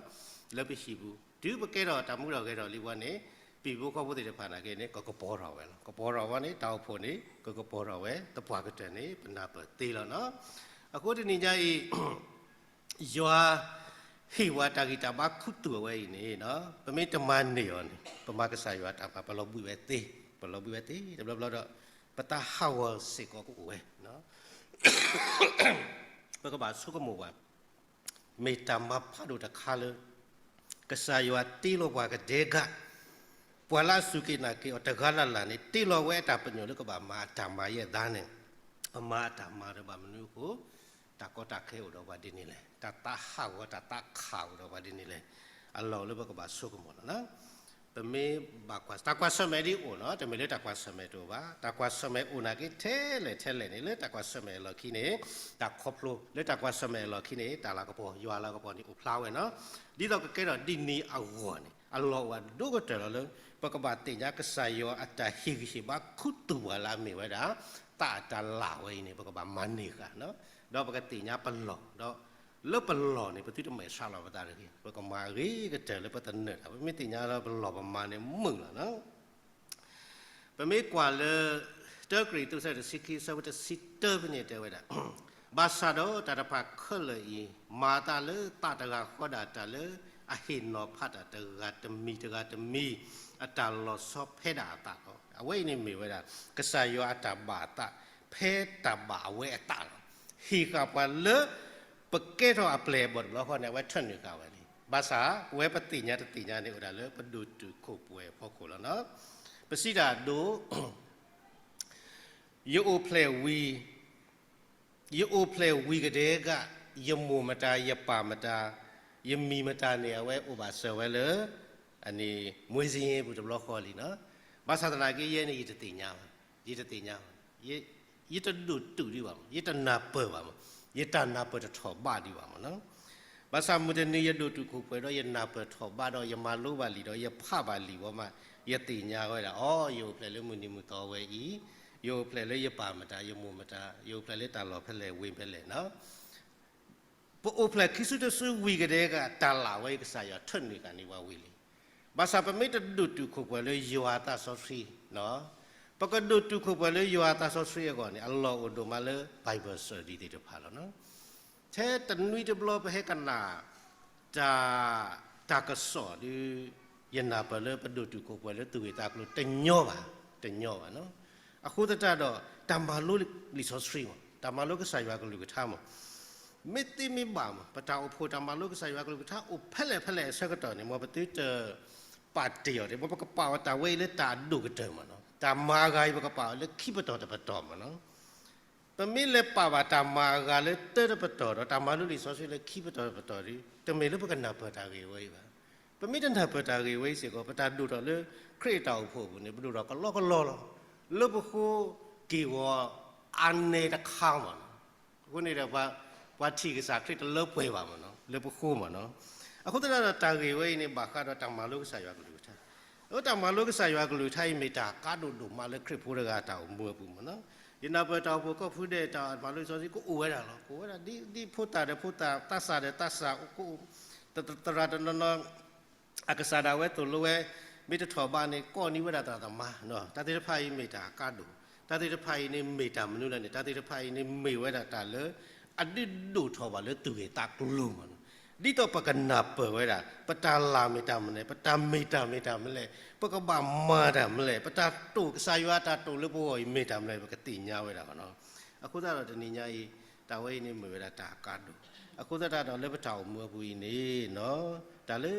လၢပဟံၣ်ပူၤ တုၤပကဲထီၣ်တၢ်မူဒီးဂဲၤဒီးလံဝဲန့ၣ် ပဟံၣ်ဖိဃီဖိသ့ၣ်တဖၣ်နာ်က့န့ၣ် ကကပီၤထီၣ်ဝဲလီၤ. ကပီၤထီၣ်ဝဲန့ၣ် တၢ်အိၣ်ဖှိၣ်န့ၣ် ကကပီၤထီၣ်ဝဲ သပှၢ်ကတၢၢ်န့ၣ် ပနၢ်ပၢၢ်သ့လီၤနီၤ. အဃိတနံၤညါအံၤ ယွၤဟ့ၣ်ဝဲတၢ်ဂံၢ်တၢ်ဘါခူသူၣ်အဝဲအံၤန့ၣ် ပမ့ၢ်တမၤန့ၢ်အီၤန့ၣ် ပမၤကစၢ်ယွၤတၢ်မၤ ပလီၤဘှံးဝဲသ့, ပလီၤဘှံးဝဲသ့ တဘျီဘျီဒီး ပတၢ်ဟးဂီၤစ့ၢ်ကီးကအိၣ်ဝဲ ပကဘၣ်ဆိကမိၣ်ဝဲ မ့ၢ်တၢ်မၤဖးဒိၣ်တခါလၢ ကစၢ်ယွၤတ့လီၤပှၤကဒဲကး, ပှၤလၢအစူၢ်က့ၤနာ်က့ၤအီၤတဂၤလၢ်လၢ်န့ၣ် တ့လီၤဝဲအတၢ်ပညိၣ်လၢကဘၣ်မၤအတၢ်မၤယဲၢ်အသးန့ၣ်, အမၤအတၢ်မၤဒီးဘၣ်မနုၤအဃိ, တၢ်ကီတၢ်ခဲအိၣ်ဒီးပှၤဒ်န့ၣ်လဲၣ်, တၢ်သးဟးဂီၤတၢ်သးခးအိၣ်ဒီးပှၤဒ်န့ၣ်လဲၣ်, အလီၢ်အိၣ်လၢပကဘၣ်ဆိကမိၣ်လီၤ. ပမ့ၢ်ဘၣ်ကွၢ် တၢ်ကွၢ်ဆၢၣ်မဲာ်ဒ်အိၣ်နီၤ, တမ့ၢ်လၢတၢ်ကွၢ်ဆၢၣ်မဲာ်တအိၣ်ဘၣ်, တၢ်ကွၢ်ဆၢၣ်မဲာ်အိၣ်နာ်က့ထဲလဲၣ်ထဲလဲၣ်န့ၣ် လၢတၢ်ကွၢ်ဆၢၣ်မဲာ်အလီၢ်ခံန့ၣ်, တၢ်ခီဖျိ လၢတၢ်ကွၢ်ဆၢၣ်မဲာ်အလီၢ်ခံန့ၣ် တၢ်လၤကပီၤ ယွၤလၤကပီၤန့ၣ်အိၣ်ဖျါဝဲနီၤ, ဒ်သိးကကဲထီၣ်ဒ်န့ၣ်အဂီၢ်န့ၣ် အလီၢ်အိၣ်အဒိၣ်ကတၢၢ်လီၤလၢ ပကဘၣ်သ့ၣ်ညါကစၢ်ယွၤအတၢ်ဟ့ၣ်ဂံၢ်ဟ့ၣ်ဘါခူသူၣ်ပှၤလၢအမ့ၢ်ဝဲဒၣ် သးအတၢ်လၤဝဲအံၤန့ၣ် ပကဘၣ်မၤန့ၢ်ဃာ်နီၤ, ဒီးပကသ့ၣ်ညါပလီၢ် ဒီး လၢပလီၢ်န့ၣ် ပသုတမဲာ်ဆှးလီၤပသးတဂ့ၤ, ပကမၤအဂ့ၤကတၢၢ်လၢပသနၢၣ်တၢ်, ပမ့ၢ်သ့ၣ်ညါလၢပလီၢ်ပမၤန့ၣ်မုာ်လီၤနီၤ. ပမ့ၢ်ကွၢ်လၢ တၢကရံၣ်သူး အဆၢတဆံခံ အဆၢဖိတဆံတၢဖဲန့ၣ်တဲဝဲဒၣ်, ဘၣ်ဆၣ်ဒီးတၢ်တဖၣ်ခဲလၢာ်အံၤ မၤအသးလၢသးတဂၤဃီဒၣ်တၢ်လၢ အဟ့ၣ်နီၤဖးတၢ်တဂၤတမံၤတဂၤတမံၤ အတၢ်လီၤဆီဖဲဒၣ်အသးလီၤ. အဝဲအံၤန့ၣ်မ့ၢ်ဝဲဒၣ် ကစၢ်ယွၤအတၢ်ဘၣ်အသး ဖဲတၢ်ဘၣ်အဝဲအသးလီၤ. ဟ့ၣ်ဃာ်ပှၤလၢ ပကဲထီၣ်အပျဲၢ်အဘီၣ်တဘျီဃီန့ၣ် အဝဲထၢနုာ်ဃာ်ဝဲလံ. ဘၣ်ဆၣ် ပဝဲပသ့ၣ်ညါတသ့ၣ်ညါန့ၣ် အိၣ်ဒၣ်လၢပဒိၣ်တုာ်ခိၣ်ပှဲၤအဖီခိၣ်လီၤနီၤ. ပစံးတၢ်အဒိ ယအိၣ်ဖျဲၣ်ဝံၤ ယအိၣ်ဖျဲၣ်ဝံၤကဒဲကး ယမိၢ်မတၤ ယပၢ်မတၤ ယမံၤမတၤန့ၣ် အဝဲအိၣ်ဘၣ်စၢၤဝဲလၢ အန့ၣ် မွေးစာရင်းပူၤတဘျီဃီလံနီၤ. ဘၣ်ဆၣ်သနာ်က့ ယဲန့ၣ်ယတသ့ၣ်ညါဘၣ်, ယတသ့ၣ်ညါဘၣ်, ယတဒိၣ်တုာ်ဒံးဘၣ်မး, ယတနၢ်ပၢၢ်ဘၣ်မး, ယတၢ်နၢ်ပၢၢ်တထီၣ်ဘးဒံးဘၣ်မးနီၤ. ဘၣ်ဆၣ်မုၢ်တနံၤယဒိၣ်တုာ်ခိၣ်ပှဲၤဒီး ယနၢ်ပၢၢ်ထီၣ်ဘးဒီး ယမၤလိဘၣ်လံာ်ဒီး ယဖးဘၣ်လံာ်ဝဲမး, ယသ့ၣ်ညါဝဲဒၣ် အိ ယအိၣ်ဖျဲၣ်လၢမုၢ်နံၤမုၢ်သီဝဲအံၤ, ယအိၣ်ဖျဲၣ်လၢယပၢ်မတၤ ယမိၢ်မတၤ, ယအိၣ်ဖျဲၣ်လၢတၢ်လီၢ်ဖဲလဲၣ်ဝ့ၢ်ဖဲလဲၣ်နီၤ. ပအိၣ်ဖျဲၣ်ခံစုတစုဝံၤကဒဲကး တၢ်လၤဝဲအံၤ ကစၢ်ယွၤထၢနုာ်ဃာ်န့ၢ်ပှၤဝံၤလံ. ဘၣ်ဆၣ်ပမ့ၢ်တဒိၣ်တုာ်ခိၣ်ပှဲၤလၢယွၤအသးစီဆှံနီၤ, ပ ပကဒိၣ်တုာ်ခိၣ်ပှဲၤလၢယွၤအသးစီဆှံအဂီၢ်န့ၣ် အလီၢ်အိၣ်ဒိၣ်မးလၢ Bible study သ့ၣ်တဖၣ်လီၤ. ထဲတနွံတဘျီပဟဲကနၣ် တၢ် တၢ်ကစီၣ်ဒီး ယနၢ်ပၢၢ်လၢပဒိၣ်တုာ်ခိၣ်ပှဲၤလၢသူၣ်ဂ့ၢ်သးကျိၤတညီဘၣ်, တညီဘၣ်. အဃိသတးဒီး တၢ်မၤလိလံာ်စီဆှံမး, တၢ်မၤလိကစၢ်ယွၤကလုၢ်ကထါမး, မ့ၢ်သ့မ့ၢ်ဘၣ်မး ပတၢ်အိၣ်ဖှိၣ်တၢ်မၤလိကစၢ်ယွၤကလုၢ်ကထါအိၣ်ဖဲလဲၣ်ဖဲလဲၣ်အဆၢကတီၢ်န့ၣ် မ်ပသုတ ပာ်တ့ၢ်အီၤ, မ်ပကပာ်အီၤတၢ်ဝဲအံၤလၢတၢ်အဒိၣ်ကတၢၢ်မးနီၤ. တၢ်မၤအဂၤအံၤ ပကပာ်အီၤလၢခံပတီၢ်တပတီၢ်မးနီၤ. ပမ့ၢ်လဲၤပာ်ဘၣ်တၢ်မၤအဂၤလၢတၢတပတီၢ်ဒီး တၢ်မၤလိလံာ်စီဆှံလၢခံပတီၢ်တပတီၢ်ဒီး တမ့ၢ်လၢပကနၢ်ပၢၢ်တၢ်ဂ့ၢ်ဝဲအံၤဘၣ်. ပမ့ၢ်တနၢ်ပၢၢ်တၢ်ဂ့ၢ်ဝဲအံၤစ့ၢ်ကီး ပတၢ်ဒိၣ်ထီၣ်လၢခရံာ်အတၢ်အိၣ်ဖှိၣ်အပူၤန့ၣ် ပဒိၣ်ထီၣ်ကလီကလီလီၤ. လၢပဃိက့ၢ်ဂီၤအါန့ၢ်တခါမးနီၤ. အဃိန့ၣ်ဒီး ပှၤထံၣ်ကစၢ်ခရံာ်တလၢပှဲၤဘၣ်မးနီၤ လၢပဃိမးနီၤ. အဃိသတးဒီးတၢ်ဂ့ၢ်ဝဲအံၤန့ၣ် ဘၣ်ဃးဒီးတၢ်မၤလိကစၢ်ယွၤကလုၢ်ကထါ, အတၢ်မၤလိကစၢ်ယွၤကလုၢ်ကထါအံၤမ့ၢ်တၢ်ကါဒိၣ်ဒိၣ်မးလၢခရံာ်ဖိတဂၤအတၢ်အိၣ်မူအပူၤမးနီၤ. ယနၢ်ပၢၢ်တၢ်အိၣ်ဖှိၣ်ကီၢ်ဖုဒဲး တၢ်မၤလိလံာ်စီဆှံကအိၣ်ဝဲဒၣ်လီၤ, ကအိၣ်ဝဲဒၣ် ဒ်ဖိသၣ်ဒီးဖိသၣ် သးစၢ်ဒီးသးစၢ် ကအိၣ် သရၣ်တနီၤနီၤ အကစၢ်ဒၣ်ဝဲသိၣ်လိဝဲ မ့ၢ်တထီၣ်ဘးန့ၣ် ကိးန့ၢ်ဝဲဒၣ်သရၣ်သမါ, တၢ်သ့ၣ်တဖၣ်အံၤမ့ၢ်တၢ်ကါဒိၣ်, တၢ်သ့ၣ်တဖၣ်အံၤန့ၣ်မ့ၢ်တၢ်မနုၤလဲၣ်န့ၣ် တၢ်သ့ၣ်တဖၣ်အံၤန့ၣ်မ့ၢ်ဝဲဒၣ်တၢ်လၢ အဒုးဒိၣ်ထီၣ်ဘၣ်လၢသူၣ်ဂ့ၢ်သးကျိၤမးနီၤ. ဒ်သိးပကနၢ်ပၢၢ်ဝဲဒၣ် ပတၢ်လၢ်မ့ၢ်တၢ်မနုၤလဲၣ်, ပတၢ်မ့ၢ်တၢ်မ့ၢ်တၢ်မနုၤလဲၣ်, ပကဘၣ်မၤတၢ်မနုၤလဲၣ်, ပတၢ်တိာ်ကစၢ်ယွၤအတၢ်တိာ်လၢပဂီၢ်အံၤမ့ၢ်တၢ်မနုၤလဲၣ် ပကသ့ၣ်ညါဝဲဒၣ်မးနီၤ. အဃိသတးဒီးတနံၤညါအံၤ တၢ်ဝဲအံၤန့ၣ်မ့ၢ်ဝဲဒၣ်တၢ်ကါဒိၣ်, အဃိသတးဒီးလၢပတၢ်အိၣ်မူအပူၤအံၤန့ၣ် တၢ်လၢ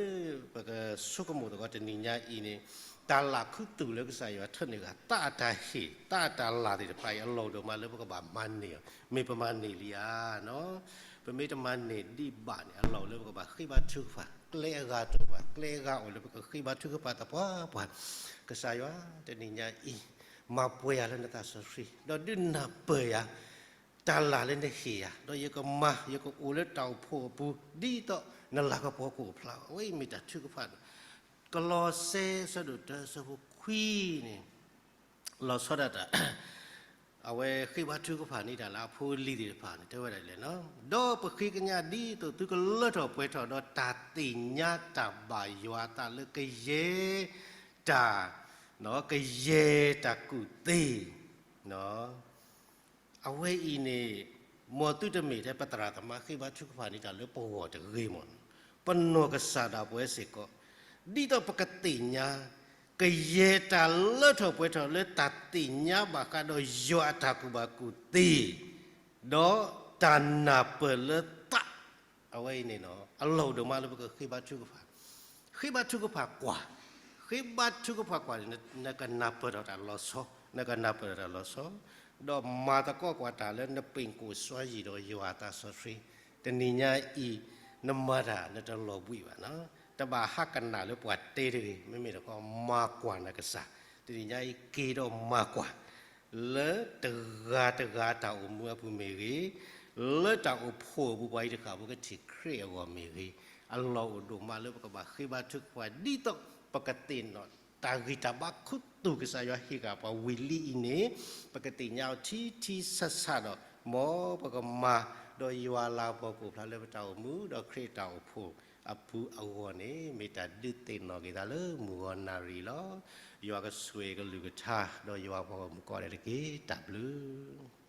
ပကဆိကမိၣ်သကိးတနံၤညါအံၤန့ၣ် တၢ်လၢ်ခူသူၣ်လၢကစၢ်ယွၤထၢနုာ်ဂၤ သးအတၢ်ဟ့ၣ် သးအတၢ်လၢ်သ့ၣ်တဖၣ်အံၤ အလီၢ်ဒိၣ်မးလၢပကဘၣ်မၤန့ၢ်အီၤ, မ့ၢ်ပမၤန့ၢ်လံဧါ. ပမ့ၢ်တမၤန့ၢ်ဒံးဘၣ်န့ၣ် အလီၢ်အိၣ်လၢပကဘၣ်ဃ့ဘါထုကဖၣ်, ကျဲအဂၤတအိၣ်ဘၣ်, ကျဲအဂၤအိၣ်လၢပကဃ့ဘါထုကဖၣ်သပှၢ်ပှၢ်, ကစၢ်ယွၤတနံၤညါအံၤ မၤပှဲၤယၤလၢနသးစီဆှံ, ဒီးဒုးနၢ်ပၢၢ်ယၤ တၢ်လၢ်လၢနဟ့ၣ်ယၤ, ဒီးယကမၤ ယကအိၣ်လၢတၢ်အိၣ်ဖှိၣ်အပူၤ ဒ်သိးနလၤကပီၤကအိၣ်ဖျါ, အဝဲအံၤမ့ၢ်တၢ်ထုကဖၣ်ဒီး ကလီးစဲ ဆၢဒိၣ်တၢ ဆၢဖိခွံန့ၣ် လီၤဆီဒၣ်တၢ် အဝဲဃ့ဘါထုကဖၣ်န့ၢ်တၢ်လၢအဖိအလံၤသ့ၣ်တဖၣ်န့ၣ် တဲဝဲဒၣ်လဲၣ်, ဒီးပဃ့ကညးဒ်သိးသုကလၢထီၣ်ပှဲၤထီၣ်ဒီးတၢ်သ့ၣ်ညါတၢ်ဘၣ်ယွၤအသးလၢကယဲၢ်တၢ် ကယဲၢ်တၢ်ကူၣ်သ့ အဝဲအံၤန့ၣ် မ်သုတမ့ၢ်ထဲပသရၣ်သမါဃ့ဘါထုကဖၣ်န့ၢ်တၢ်လၢပဂီၢ်တဂ့ၤမး, ပနီၢ်ကစၢ်ဒၣ်ပဝဲစ့ၢ်ကီး ဒ်သိးပကသ့ၣ်ညါ ကယဲၢ်တၢ်လၢထီၣ်ပှဲၤထီၣ်လၢတၢ်သ့ၣ်ညါဘၣ်ဃးဒီးယွၤအတၢ်ကူၣ်ဘၣ်ကူၣ်သ့ ဒီးတၢ်နၢ်ပၢၢ်လၢသး အဝဲအံၤန့ၣ် အလီၢ်အိၣ်ဒိၣ်မးလၢပကဃ့ဘါထုကဖၣ်, ဃ့ဘါထုကဖၣ်ကွၢ်, ဃ့ဘါထုကဖၣ်ကွၢ်န့ၣ် နကနၢ်ပၢၢ်ထီၣ်တၢ်လီၤဆီ, နကနၢ်ပၢၢ်ထီၣ်တၢ်လီၤဆီ, ဒီးမၤသကိးကွၢ်တၢ်လၢနပ့ၢ်ကိၣ်စွါယံၤဒီးယွၤအသးစီဆှံ, တနံၤညါအံၤ နမၤတၢ်နတလီၤဘှံးဘၣ်နီၤ, တဘၣ်ဟးကနၣ်လၢပှၤတဲတဂ့ၤ, မ့မ့ၢ်တခီ မၤကွၢ်နကစၢ်, တနံၤညါအံၤက့ၤဒီးမၤကွၢ် လၢတဂၤတဂၤတၢ်အိၣ်မူအပူၤမ့ၢ်ဂ့ၤ, လၢတၢ်အိၣ်ဖှိၣ်အပူၤပှၤအံၤတဃၣ်ဖိကထံၣ်ခရံာ်အဂီၢ်မ့ၢ်ဂ့ၤ, အလီၢ်အိၣ်ဒိၣ်မးလၢပကဘၣ်ဃ့ဘါထုကဖၣ် ဒ်သိးပကသ့ၣ်နီၣ်တၢ်ဂံၢ်တၢ်ဘါခူသူၣ်ကစၢ်ယွၤဟ့ၣ်က့ၤပှၤဝံၤလံအံၤန့ၣ်, ပကသ့ၣ်ညါအီၤထံထံဆးဆးဒီး မ်ပကမၤ ဒီးယွၤလၤကပီၤကအိၣ်ဖျါလၢပတၢ်အိၣ်မူ ဒီးခရံာ်အတၢ်အိၣ်ဖှိၣ်အပူၤအဂီၢ်န့ၣ် မ့ၢ်တၢ်ဒုးသ့ၣ်နီၣ်က့ၤသးလၢမုၢ်ဂီၤနၣ်ရံၣ်လီၤ. ယွၤကဆိၣ်ဂ့ၤကလုၢ်ကထါ ဒီးယွၤပှၤဂီၢ်မုၢ်ကိးဂၤဒဲးတက့ၢ်. တၢ်ဘျုး